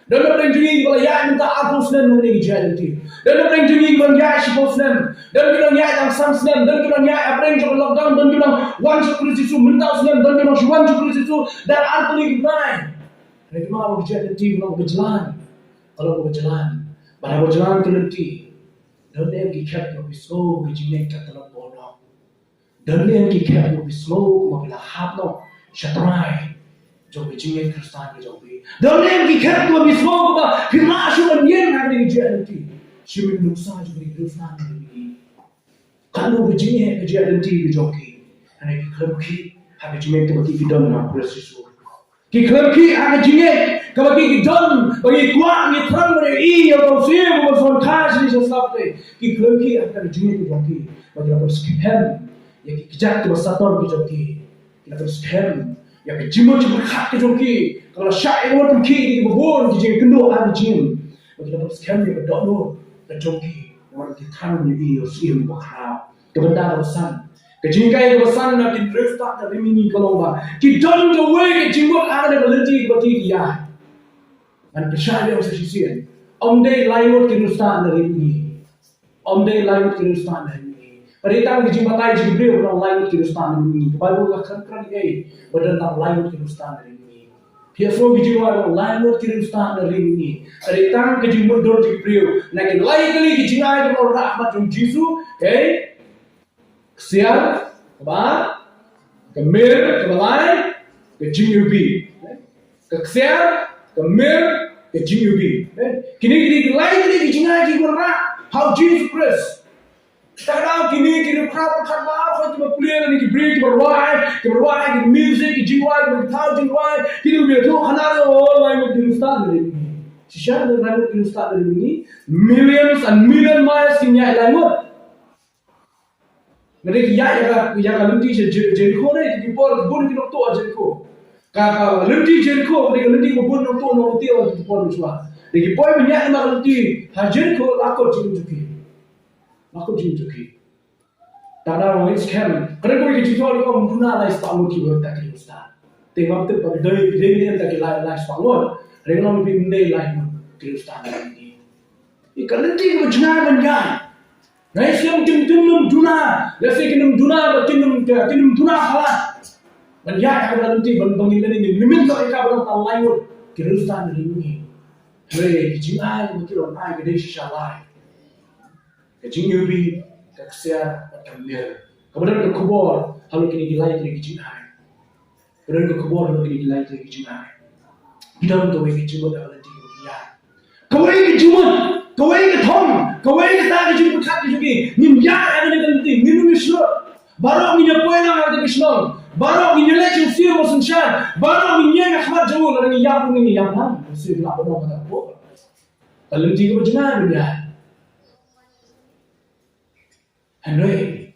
Don na pdeng jong ngi kiba la ïaid mynta arphew snem na kane ka jingïaid lynti. Don na pdeng jong ngi kiba la ïaid shiphew snem. Don kiba la ïaid tang san snem. Don kiba la ïaid ha pdeng jong ka lockdown. Don kiba la wan sha u Khrist Jisu mynta u snem. Don kiba la shu wan sha u Khrist Jisu da ar tylli ki bnai. Hynrei kumno ka jingïaid lynti ka long kaba jlan. Ka long kaba jlan. Bad haba jlan ka lynti, don ne em ki khet kiba phi sngew ka jingngeit ka tyrlot bor noh? Don ne em ki khet kiba phi sngew kumba phi la hap noh sha trai jong ka jingngeit Khristan ka jong phi? Don ne em ki khet kiba phi sngew kumba phi la shu ïeng ha kane ka jingïaid lynti? Shim ïa ka nuksa jong kane ka jingïaid lynti. Katno ka jingeh ka jingïaid lynti ka jong ki. Hynrei ki khlem khih ha ka jingngeit kaba ki ki don ha u Khrist Jisu. Ki khlem khih ha ka jingngeit kaba ki ki don, ba ngi kwah, ngi thrang ban ïohi ïa u Mynsiem uba shongkha sha sla pyrthei. Ki khlem khih ha ka jingngeit ka jong ki, ba ki la pynskhem ïa ki kjat kiba sator ki jong ki. Ki la pynskhem ïa ka jingmut jingpyrkhat ka jong ki, kaba la shah ïa ka mut pynkhih ïa kiba bun ki jingkynduh ha ka jingim. Ba ki la pynskhem ïa ka dohnud ka jong ki, namar ki thrang ban ïohi ïa u Syiem uba khraw. Ka bynta kaba san, ka jinghikai kaba san na ki riewstad na ri mihngi ka long ba ki don kawei ka jingmut ha kane ka lynti kaba ki ki ïaid. Ngan pynshai ïa u sa shisien. Ym dei lai ngut ki riewstad na ri mihngi. Ym dei lai ngut ki riewstad na ri mihngi. Ka dei tang ka jingbatai jong ki briew ba don lai ngut ki riewstad na ri mihngi. Ka Baibl ka kren kren ei ba don tang lai ngut ki riewstad na ri mihngi. Phi ïohsngew ki jingrwai ba don lai ngut ki riewstad na ri mihngi. Ka dei tang ka jingmutdur jong ki briew na ki lai tylli ki jingai ba don ha khmat jong u Jisu. Ei, ka ksiar, kaba ar, ka mir, kaba lai, ka jingiwbih. Ka ksiar, ka mir, ka jingiwbih. Kine ki dei ki lai tylli ki jingai kiba wanrah ha u Jisu Khrist. Kata ka daw kine ki riewkhraw pyrkhat ba ar, kiba pule lane ki briew kiba rwai, kiba rwai ki music, ki jingrwai, kiba thaw jingrwai, kine ki briew tu khana, oh, lai ngut ki riewstad na ri mihngi. Shisha don lai ngut ki riewstad na ri mihngi? Millions and million miles ki ïaid lai ngut. Nga dei ki ïaid ïa ka, ïa ka lynti sha Jer-, Jerikho ne, ki por bun ki nongtuh ha Jerikho. Ka, ka lynti Jerikho, ka dei ka lynti ba bun nongtuh nongtuh ki por mynshuwa. Dei ki poi ban ïaid na ka lynti ha Jerikho, la kut jingim jong ki. La kut jingim jong ki. Te da ngi skhem, ka dei kawei ka jingthoh, ong duna lai spah ngut kiba ïa kita ki riewstad. Te ngam tip ba dei, dei ne em kita ki lai, lai spah ngut. Hynrei nga ong ym dei lai ngut ki riewstad na ri mihngi. Ïa ka lynti kaba jngai ban ïaid. Nga sngewthuh kin, kin ym duna, lehse kin ym duna, kin ym, kin ym duna palat ban ïaid ha kata ka lynti ban, ban ngin, ngin, ngin, ngin mynta ïa kaba don tang lai ngut ki riewstad na ri mihngi. Hynrei ka jingai ba ki don ai ka dei shisha lai. Ka jingiwbih, ka ksiar bad ka mir. Kaba don ka khubor halor kine ki lai tylli ki jingai. Ka don ka khubor halor kine ki lai tylli ki jingai. Ki don kawei ka jingmut ha ka lynti kaba ki ïaid. Kawei ka jingmut, kawei ka thong, kawei kata ka jingpyrkhat ka jong ki. Ngin ïaid ha kane ka lynti, ngin ym ïashlur. Baroh ngin ïa poi lang ha kata ka shnong. Baroh ngin ïa leit sha u sir ba synshar. Baroh ngin ïeng ha khmat jong u, lada ngi ïap ruh ngin ïap lang. U sir u lah ban ong kata ka por. Ka lynti kaba jngai ban ïaid. Hynrei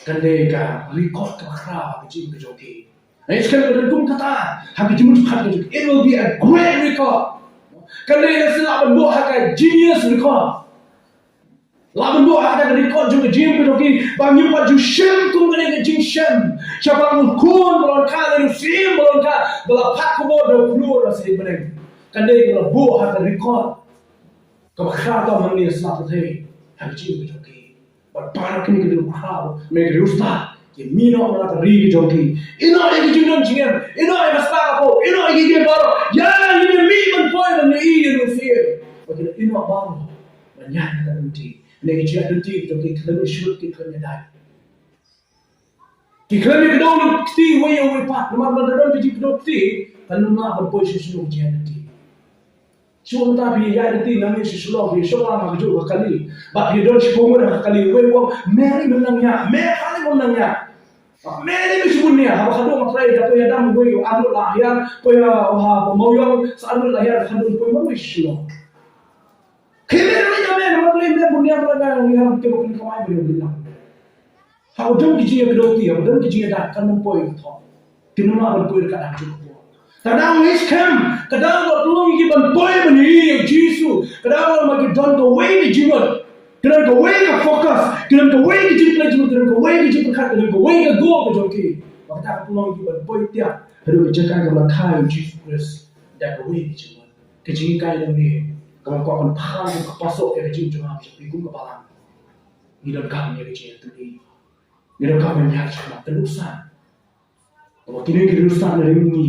kan dei ka record kaba khraw ha ka jingim ka jong ki. Hynrei skhem ka dei kum kata ha ka jingmut jingpyrkhat ka jong ki. It will be a great record. Kan dei ka shisha lah ban buh ha ka Guinness Record. Lah ban buh ha ka record jong ka jingim ka jong ki ba ngim pat ju shem kum kane ka jingshem shaphang u Khun ba la wan kha lane u Syiem ba la wan kha ba la phah khubor da u Khun da u Syiem bneng. Kan dei ka la buh ha ka record kaba khraw tam hangne ha sla pyrthei ha ka jingim ka jong ki. Bad baroh kine ki dei ki khraw, me ki riewstad, ki mih noh na ka ri ka jong ki. Ïehnoh ïa ki jingdon jingem, ïehnoh ïa ka spah ka phew, ïehnoh ïa ki baroh. Ïa ngin ïa mih ban poi ban ïohi ïa u Syiem. Bad ki ïehnoh baroh ban ïaid ha ka lynti. Ne ki jingïaid lynti ki jong ki khlem ïa shut, ki khlem ïa dait. Ki khlem ïa kdew kti uwei ïa uwei pat, namar lada don ka jingkdew kti kan ym lah ban poi shuh shuh ka jingïaid lynti. Shu mynta phi ïaid lynti nangne sha Shillong, phi shong lang ha kajuh ka kali. Bad phi don shiphew ngut ha ka kali, uwei u ong, me ri mem nang ïa, me ri mem nang ïa. Me ri me shibun ïa, haba khadduh nga trai da poi ha dam uwei u arngut la hiar, poi ha, ha Mawiong sa arngut la hiar, khadduh poi marwei sha Shillong. Khie me ri ïa me, namar balei me bun ïa, balei me ïa, te ba pynkamai me ïa, balei me. Haba don ki jingïakynduh ti, haba don ki jingïada, kan ym poi ka thong. Kin ym lah ban poi ka dang jong ka por. Ka dang ngeit skhem, ka dang ba pynlong ïa ki ban poi ban ïohi ïa u Jisu. Ka dang ba ki don kawei ka jingmut. Ki don kawei ka focus. Ki don kawei ka jingpynlong jingmut. Ki don kawei ka jingpyrkhat. Ki don kawei ka goal ka jong ki. Ba kata ka pynlong ïa ki ban poi tiap haduh ka jaka kaba la kha ïa u Jisu Khrist. Da kawei ka jingmut. Ka jinghikai nangne kaba kwah ban phah ka pasok ïa ka jingïaid jong nga sha phi kum ka balang. Ngi donkam ïa ka jingïatylli. Ngi donkam ban ïaid shakhmat, te nuksa. Kaba kine ki riewstad na ri mihngi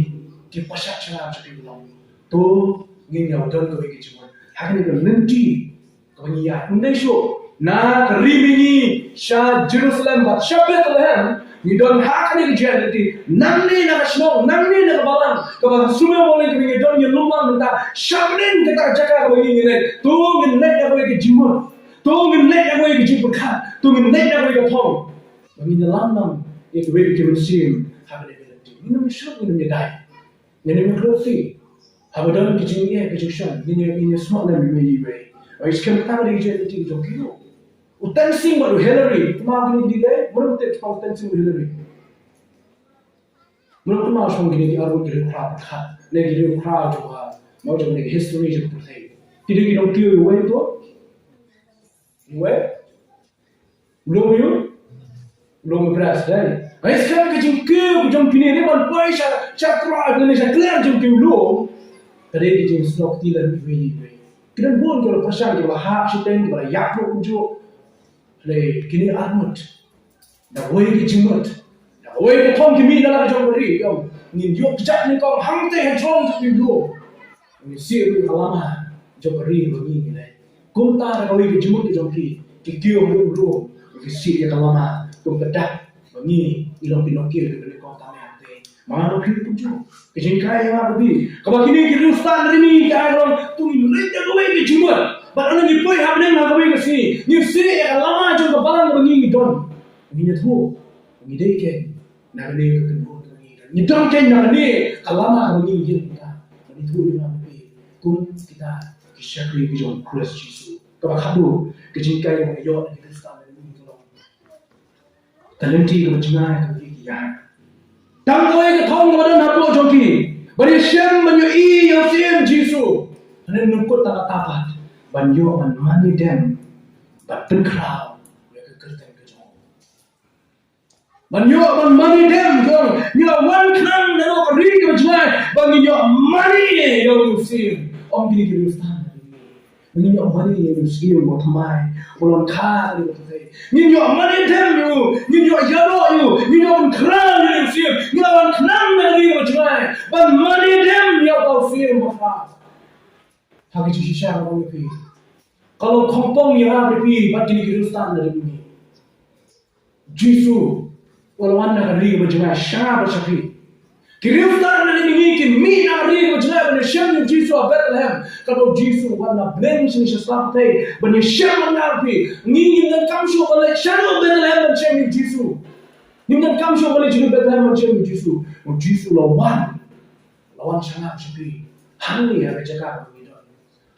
ki pynshah sha ngi, sha ki long. To ngin ïa don kawei ka jingmut ha kane ka lynti kaba ngi ïaid. Ym dei shuh na ka ri mihngi sha Jerusalem bad sha Bethlehem. Ngi don ha kane ka jingïaid lynti. Nangne na ka shnong, nangne na ka balang kaba sumar bor ngi don, ngi lum lang mynta. Sha bneng kata ka jaka kaba ngi leit, to ngin leit ïa kawei ka jingmut. To ngin leit ïa kawei ka jingpyrkhat. To ngin leit ïa kawei ka thong. Ba ngin ïalam lang ïa kawei ka mynsiem ha kane ka lynti. Ngin ym shut, ngin ym ïadei. Ngin ym ïakhlad ti. Haba don ka jingeh ka jingshon, ngin ïa, ngin ïasnoh lem iwei iwei. Ba ngin skhem tang ïa ka jingeh ka jingshon ki ruh. U Tensing bad u Hillary, kumno kine ki dei? Mano u tip shaphang u Tensing bad u Hillary? Mano kumno shaphang kine ki arngut ki riewkhraw khat ne ki riewkhraw jong ka, mo jong kane ka history jong ka pyrthei? Kine ki nongkiew iwei to? Iwei? U lum ïa u, u lum u Bras, dei. Ai, skhem ka jingkiew ka jong kine, ne ban poi sha, sha kra, ne sha kler jong ki u lum. Ka dei ka jingsnoh kti lem iwei iwei. Ki don bun ki la pyrshang, ki la hap shiteng, ki la ïap noh kumjuh. Hynrei kine arngut, da kawei ka jingmut, da kawei ka thong ki mih na la ka jong ka ri, ki ong, ngin ïoh kjat nyngkong hangtei ha jrong jong ki u lum. Ngi siew ïa ka lama jong ka ri ba ngi ngi leit. Kumta da kawei ka jingmut ka jong ki, ki kiew ha u lum, ki siew ïa ka lama kum ka dak ba ngi ngi long ki nongkiew ki ba nyngkong tam hangtei. Ma nga nongkiew kumjuh. Ka jinghikai ïa nga ruh, kaba kine ki riewstad na ri mihngi ki ai long, to ngin leit da kawei ka jingmut. Bad ynda ngi poi ha bneng ha kawei ka sngi, ngin siew ïa ka lama jong ka balang ba ngi ngi don. Ngin ïathuh ba ngi dei keiñ na kane ka kynhun kaba ngi don. Ngi don keiñ na kane ka lama kaba ngi ïeng mynta. Ba ngi ïathuh ïa nga bad phi kum kita ki shakri ki jong u Khrist Jisu. Kaba khadduh ka jinghikai kaba ngi ïoh na ki Khristan na kane ka long ka lynti kaba jngai kaba ki ïaid. Tang kawei ka thong kaba don hapoh jong ki, ban ïashem ban ïohi ïa u Syiem Jisu. Hynrei nyngkut tang kata pat, ban ïoh ban mane dem, ban pynkhraw ïa ka kyrteng ka jong u. Ban ïoh ban mane dem, jong ngi la wan khnang na ka ri kaba jngai ba ngin ïoh mane ïa u Syiem. Ym kine ki riewstad. Ba ngin ïoh mane ïa u Syiem uba thymmai, uba long kha ïa ka pyrthei. Ngin ïoh mane dem ïa u, ngin ïoh ïaroh ïa u, ngin ïoh pynkhraw ïa u Syiem. Ngi la wan khnang na ka ri kaba jngai ban mane dem ïa uta u Syiem bakla. Ha ka jingshisha nga ong ïa phi, ka long khongpong ïa nga bad ïa phi bad kine ki riewstad na ri mihngi. Jisu u la wan na ka ri kaba jngai sha nga bad sha phi. Ki riewstad na ri mihngi ki mih na ka ri kaba jngai ban ïashem ïa u Jisu ha Bethlehem. Katba u Jisu u wan na bneng shane sha sla pyrthei ban ïashem bad nga bad phi. Ngi ngim donkam shuh ban leit shaduh Bethlehem ban shem ïa u Jisu. Ngim donkam shuh ban leit shaduh Bethlehem ban shem ïa u Jisu. U Jisu u la wan. U la wan sha nga bad sha phi. Hangne ha ka jaka kaba ngi don.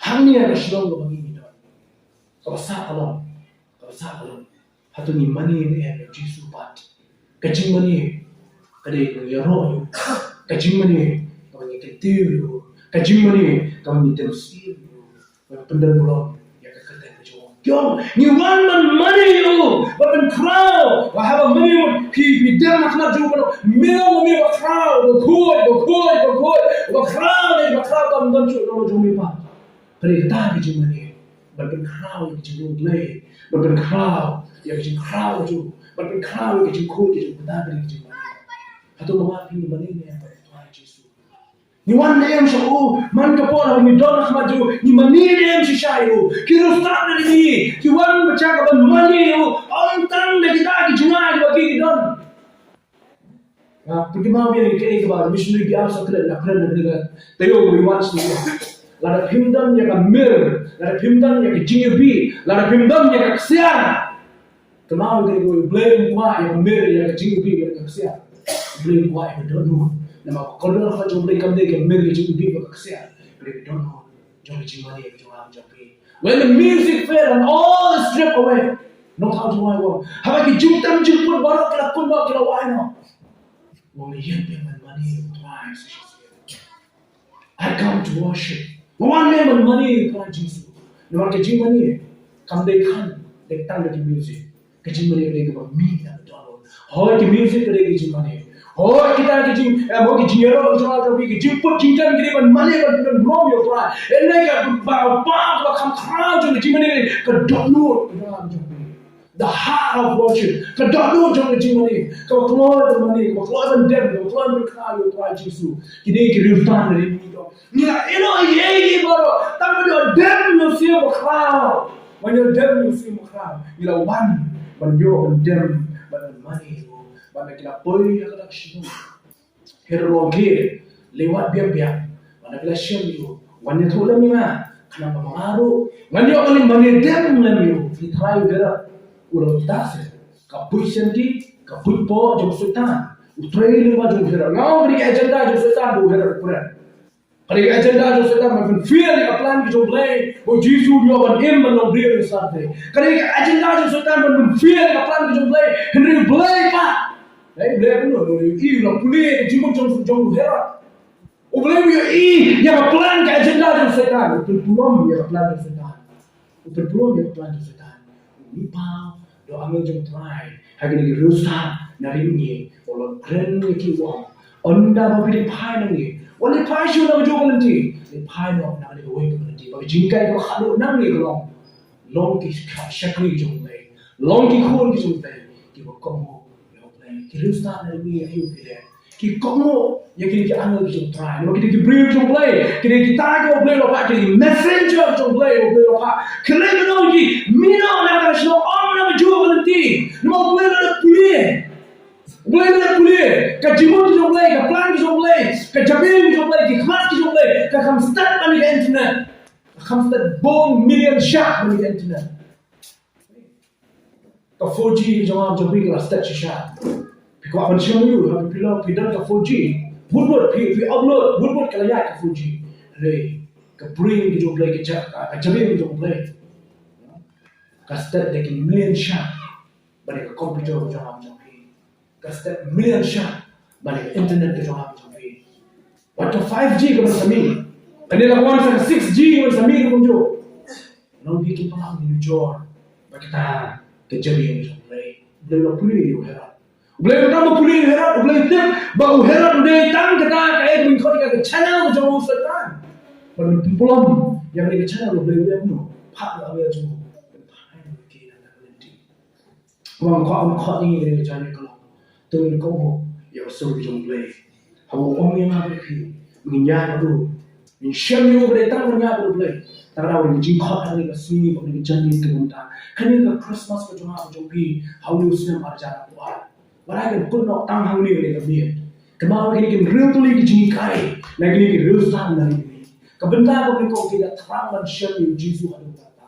Hangne ha ka shnong kaba ngi ngi don. Kaba sah ka long, kaba sah ka long, hato ngi mane ne em ïa u Jisu pat? Ka jingmane ka dei ban ïaroh ïa u. Ka jingmane kaba ngi kyntiew ïa u. Ka jingmane kaba ngi dem sien ïa u. Kaba pyndon burom ïa ka kyrteng ka jong u. Ki ong, ngi wan ban mane ïa u, ban pynkhraw. Ba haba mane mut phi, phi dem ha khmat jong u, me ong me ba khraw, ba khuid, ba khuid, ba khuid, ba khraw, ba khraw, ba ym don shuh jong me pat. Ka dei kata ka jingmane. Ban pynkhraw ïa ka jinglong Blei, ban pynkhraw ïa ka jingkhraw jong u, ban pynkhraw ïa ka jingkhuid jong u, kata ka dei ka jingmane. Hato nga bad phi ngi mane ne em ïa u Trai Jisu? Ngi wan ne em sha u man ka por haba ngi don ha khmat jong u? Ngi mane ne em shisha ïa u? Ki riewstad na ri mihngi ki wan bad ka ban mane ïa u, ym tang da kita ki jingngeit kiba ki ki don. Nga pynjah ma biang ïa kaei kaba missionary biang sa kren, nga kren na kane ka taïew ba ngi wan sha u. Lada phim don ïa ka mir, lada phim don ïa ka jingïabih, lada phim don ïa ka ksiar. Kynmaw ïa kane, U Blei um kwah ïa ka mir, ïa ka jingïabih, ïa ka ksiar. U Blei um kwah ïa ka dohnud. Namar ka kordor ka jong U Blei kam dei ka mir, ka jingïabih, ka ksiar. Ka dei ka dohnud jong ka jingmane ka jong nga jong phi. When the music fade and all is stripped away. Nongthaw jong nga u ong, haba ki jingtem jingput baroh ki la pun noh, ki la wai noh, u ong, ïeng biang ban mane ïa U Trai. I come to worship. Nga wan biang ban mane ïa U Trai Jisu. Namar ka jingmane kam dei khlem dei tang da ki music. Ka jingmane ka dei kaba mih na ka dohnud. Hooid, ki music ka dei ka jingmane. Hooid, kita ki jing, eh, hooid, ki jingïaroh ka jong nga jong phi, ki jingput jingtem ka dei ban mane, ban, ban burom ïa U Trai. Hynrei kaba, kaba, kaba kham khraw jong ka jingmane ka dei ka dohnud ka jong nga jong phi. The heart of worship. Ka dohnud jong ka jingmane. Kaba kloi ban mane, kaba kloi ban dem, kaba kloi ban khraw ïa U Trai Jisu. Kine ki riewstad na ri ngi dong. Ngi la ïehnoh ïa kiei kiei baroh, tang ban ïoh dem ïa u siem bakhraw. Ban ïoh dem ïa u siem bakhraw, ngi la wan ban ïoh, ban dem, ban mane ïa u. Ban da ki la poi ha kata ka shnong, Herod u ong, khie leit wad biang biang. Ban da ki la shem ïa u, wan ïathuh lem ïa nga, khnang ba ma nga ruh ngan ïoh ban mane dem lem ïa u. Ki trai u Herod u la, u ta se ka buit shen ki, ka buit poh jong u Soitan. U trei lyngba jong u Herod. Nga ong ka dei ka agenda jong u Soitan ba u Herod u kren. Ka dei ka agenda jong u Soitan ban pynfail ïa ka plan ka jong U Blei ba u Jisu un ïoh ban im ban long briew ïa u Soitan. Ka dei ka agenda jong u Soitan ban pynfail ïa ka plan ka jong U Blei. Hynrei U Blei pat, eh, U Blei kumno, U Blei u la pule ïa ka jingmut jong, jong u Herod. U Blei u ïohi ïa ka plan, ka agenda jong u Soitan. U pynpulom ïa ka plan jong u Soitan. U pynpulom ïa ka plan jong u Soitan. U mih paw da u angel jong U Trai ha kine ki riewstad na ri ngi, u la kren ïa ki, u ong, ynda ba phi leit phai na ngi, wat leit phai shuh na kajuh ka lynti, leit phai noh na kane kawei ka lynti. Ba ka jinghikai kaba khatduh na ngi ka long, long ki shakri jong U Blei, long ki khun ki jong U Blei, kiba kohnguh ïa U Blei. Ki riewstad na ri ngi, aïu phi leh? Ki kohnguh ïa kine ki angel ki jong U Trai. Namar kine ki briew ki jong U Blei, kine kita kiba U Blei u la phah, kine ki messenger ki jong U Blei, U Blei u la phah. Kine ki nong ki, mih noh na kata ka shnong, ym na kajuh ka lynti. Namar U Blei u la dep pule. U Blei u la dep pule. Ka jingmut ki jong U Blei, ka plan ki jong U Blei, ka jabieng ki jong U Blei, ki khmat ki jong U Blei, ka kham stet ban ïa ka internet. Ka kham stet bun million shah ban ïa ka internet. Ka four G ka jong nga jong phi ka la stet shisha. Phi kwah ban shem aïu, ha phi, phi don ka four G. Wut wut phi, phi upload, wut wut ka la ïaid ka four G. Hynrei ka brain ka jong U Blei, ka ja-, ka jabieng ka jong U Blei, ka stet da ki million shah ban ïa ka computer ka jong nga jong phi. Ka stet million shah ban ïa ka internet ka jong nga jong phi. Wat ka five G ka ban sa mih. Kane la wan sa ka six G ka ban sa mih kumjuh. Nongpynim ki paw, ngin ïoh jur ba kita ki jabieng jong U Blei. U Blei u la pule ïa u Herod. U Blei u la pule ïa u Herod, U Blei u tip ba u Herod u dei tang kata kaei kaba ngi khot ïa ka channel jong u Soitan. Ban pynpulom ïa kane ka channel, U Blei u ong, phah ïa u angel jong u ban phah ïa ki na kata ka lynti. Wan khot, wan khot ïa ngi ha kane ka janmiet ka long, to ngin kohnguh ïa ka sur ka jong U Blei. Haba u ong ïa nga bad ïa phi, ngin ïaid bad u, ngin shem ïa u, ka dei tang ban ïaid bad U Blei. Tang da wan jingkhot ha kane ka sngi, ha kane ka janmiet ka long tang. Kane ka Christmas ka jong nga ka jong phi ha une u snem ar hajar arphew ar, ba la ïa kut noh tang hangne ha kane ka miet. Kynmaw, kine ki riew tylli ki jinghikai na kine ki riewstad na ri ngi. Ka bynta kaba nyngkong, ki da thrang ban shem ïa u Jisu haduh katta.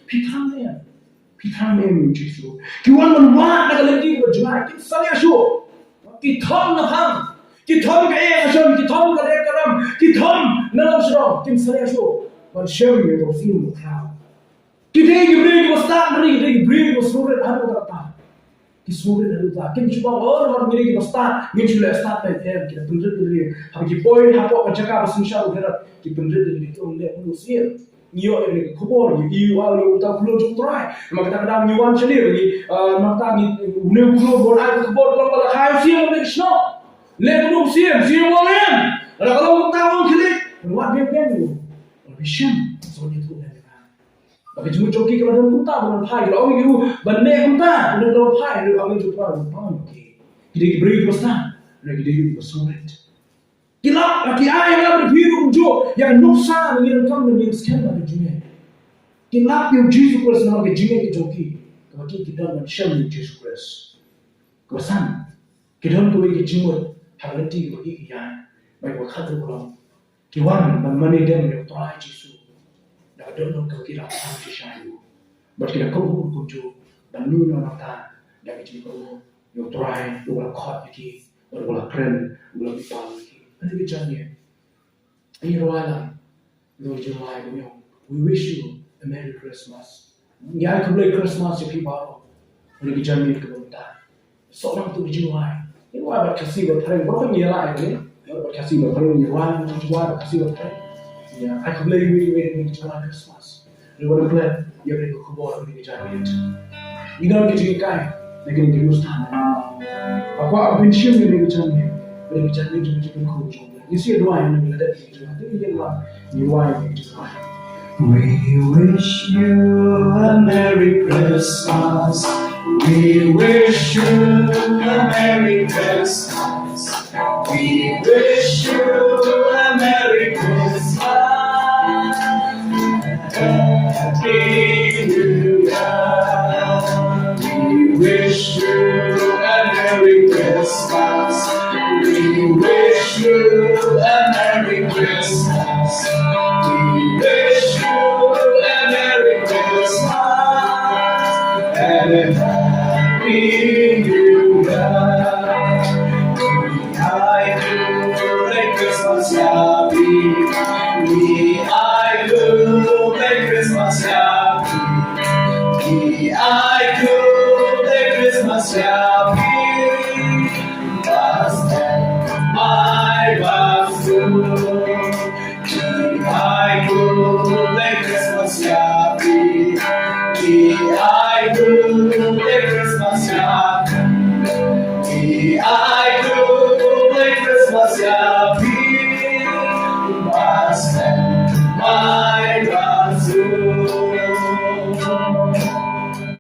Phi thrang ne em? Phi thrang ne em ïa u Jisu? Ki wan ban wad na ka lynti kaba jngai, kim salia shuh. Ki thom na phang, ki thom ka ïing ka sem, ki thom ka lek ka ram, ki thom na lawsarong, kim salia shuh ban shem ïa u Siem Bakhraw. Ki dei ki briew kiba stad, ki dei ki briew kiba sngewrit haduh katta. Ki sngewrit haduh katta. Kim shu ong, oh, namar ngi dei kiba stad, ngin shu leh stad, em, ki da pynrit ïa lade. Haba ki poi hapoh ka jaka ba synshar u Herod, ki pynrit ïa lade, ki ong, leh kumno, sir. Ngi ïoh ïa kane ka khubor, ngi ïoh ïa uta u khlur jong U Trai. Namar kata ka daw ngi wan shane, ngi, ah, namar kata ngi, une u khlur ba un ai ka khubor, ka long ba la kha ïa u siem ha kane ka shnong. Leh kumno, siem, siem, u ong em. Lada ka long kumta, u ong khie leit. Wat biang biang ïa u. Wat biang shem. Sngewthuh ïa kata. Ba ka jingmut jong ki ka la don kumta, ba la phai, ki la ong ïa u ban leh kumta, ban leh kumta, ïa u angel jong U Trai u ong, okay. Ki dei ki briew kiba stad, ne ki dei kiba sngewrit. Ki lap, ki ai ïa nga bad phi ruh kumjuh ïa ka nuksa ba ngi donkam ban ïeng skhem ha ka jingngeit. Ki lap ïa u Jisu Khrist namar ka jingngeit ka jong ki, kaba ki, ki don ban shem ïa u Jisu Khrist. Kaba san, ki don kawei ka jingmut ha ka lynti kaba ki, ki ïaid. Ba kaba khatduh ka long, Ki wan ban mane dem ïa u Trai Jisu da ka dohnud kaba ki la kham shisha ïa u. Bad ki la kohnguh kumjuh ban mih noh nangta da ka jingkohnguh ïa u Trai uba la khot ïa ki bad uba la kren, uba la pynpaw ïa ki. Kane ka janmiet ngi rwai lang ïa ka jingrwai ba nyngkong, "We wish you a Merry Christmas." Ngi ai khublei Christmas ïa phi baroh. Kane ka janmiet kaba mynta, sdang ïa ka jingrwai. Ngi rwai bad Khasi bad Phareng, baroh ngi ïaleh ïa kane. Bad Khasi bad Phareng ngi rwai, ngi rwai bad Khasi bad Phareng. Ïa, ai khublei ïa phi, ïa ka jingrwai Christmas. Ngi wan ban klet ïa kane ka khubor kane ka janmiet. Ngi don ka jinghikai na kane ka অনুষ্ঠান. Nga kwah ban shim ïa kane ka janmiet, kane ka janmiet jong ka jingkyrkhu jong U Blei. Ngi sa ïa duwai, ngi la dep ïa ka jingduwai. Te ngi ïa duwai, ngi duwai. We wish you a Merry Christmas. We wish you a Merry Christmas. We wish you a Merry Christmas. Happy New Year. We wish you a Merry Christmas. We wish you a Merry Christmas. We wish you a Merry Christmas and a Happy New Year. Ai khublei Christmas ïa phi. Ngi ai khublei Christmas ïa phi. Ngi ai khublei Christmas ïa phi. Bad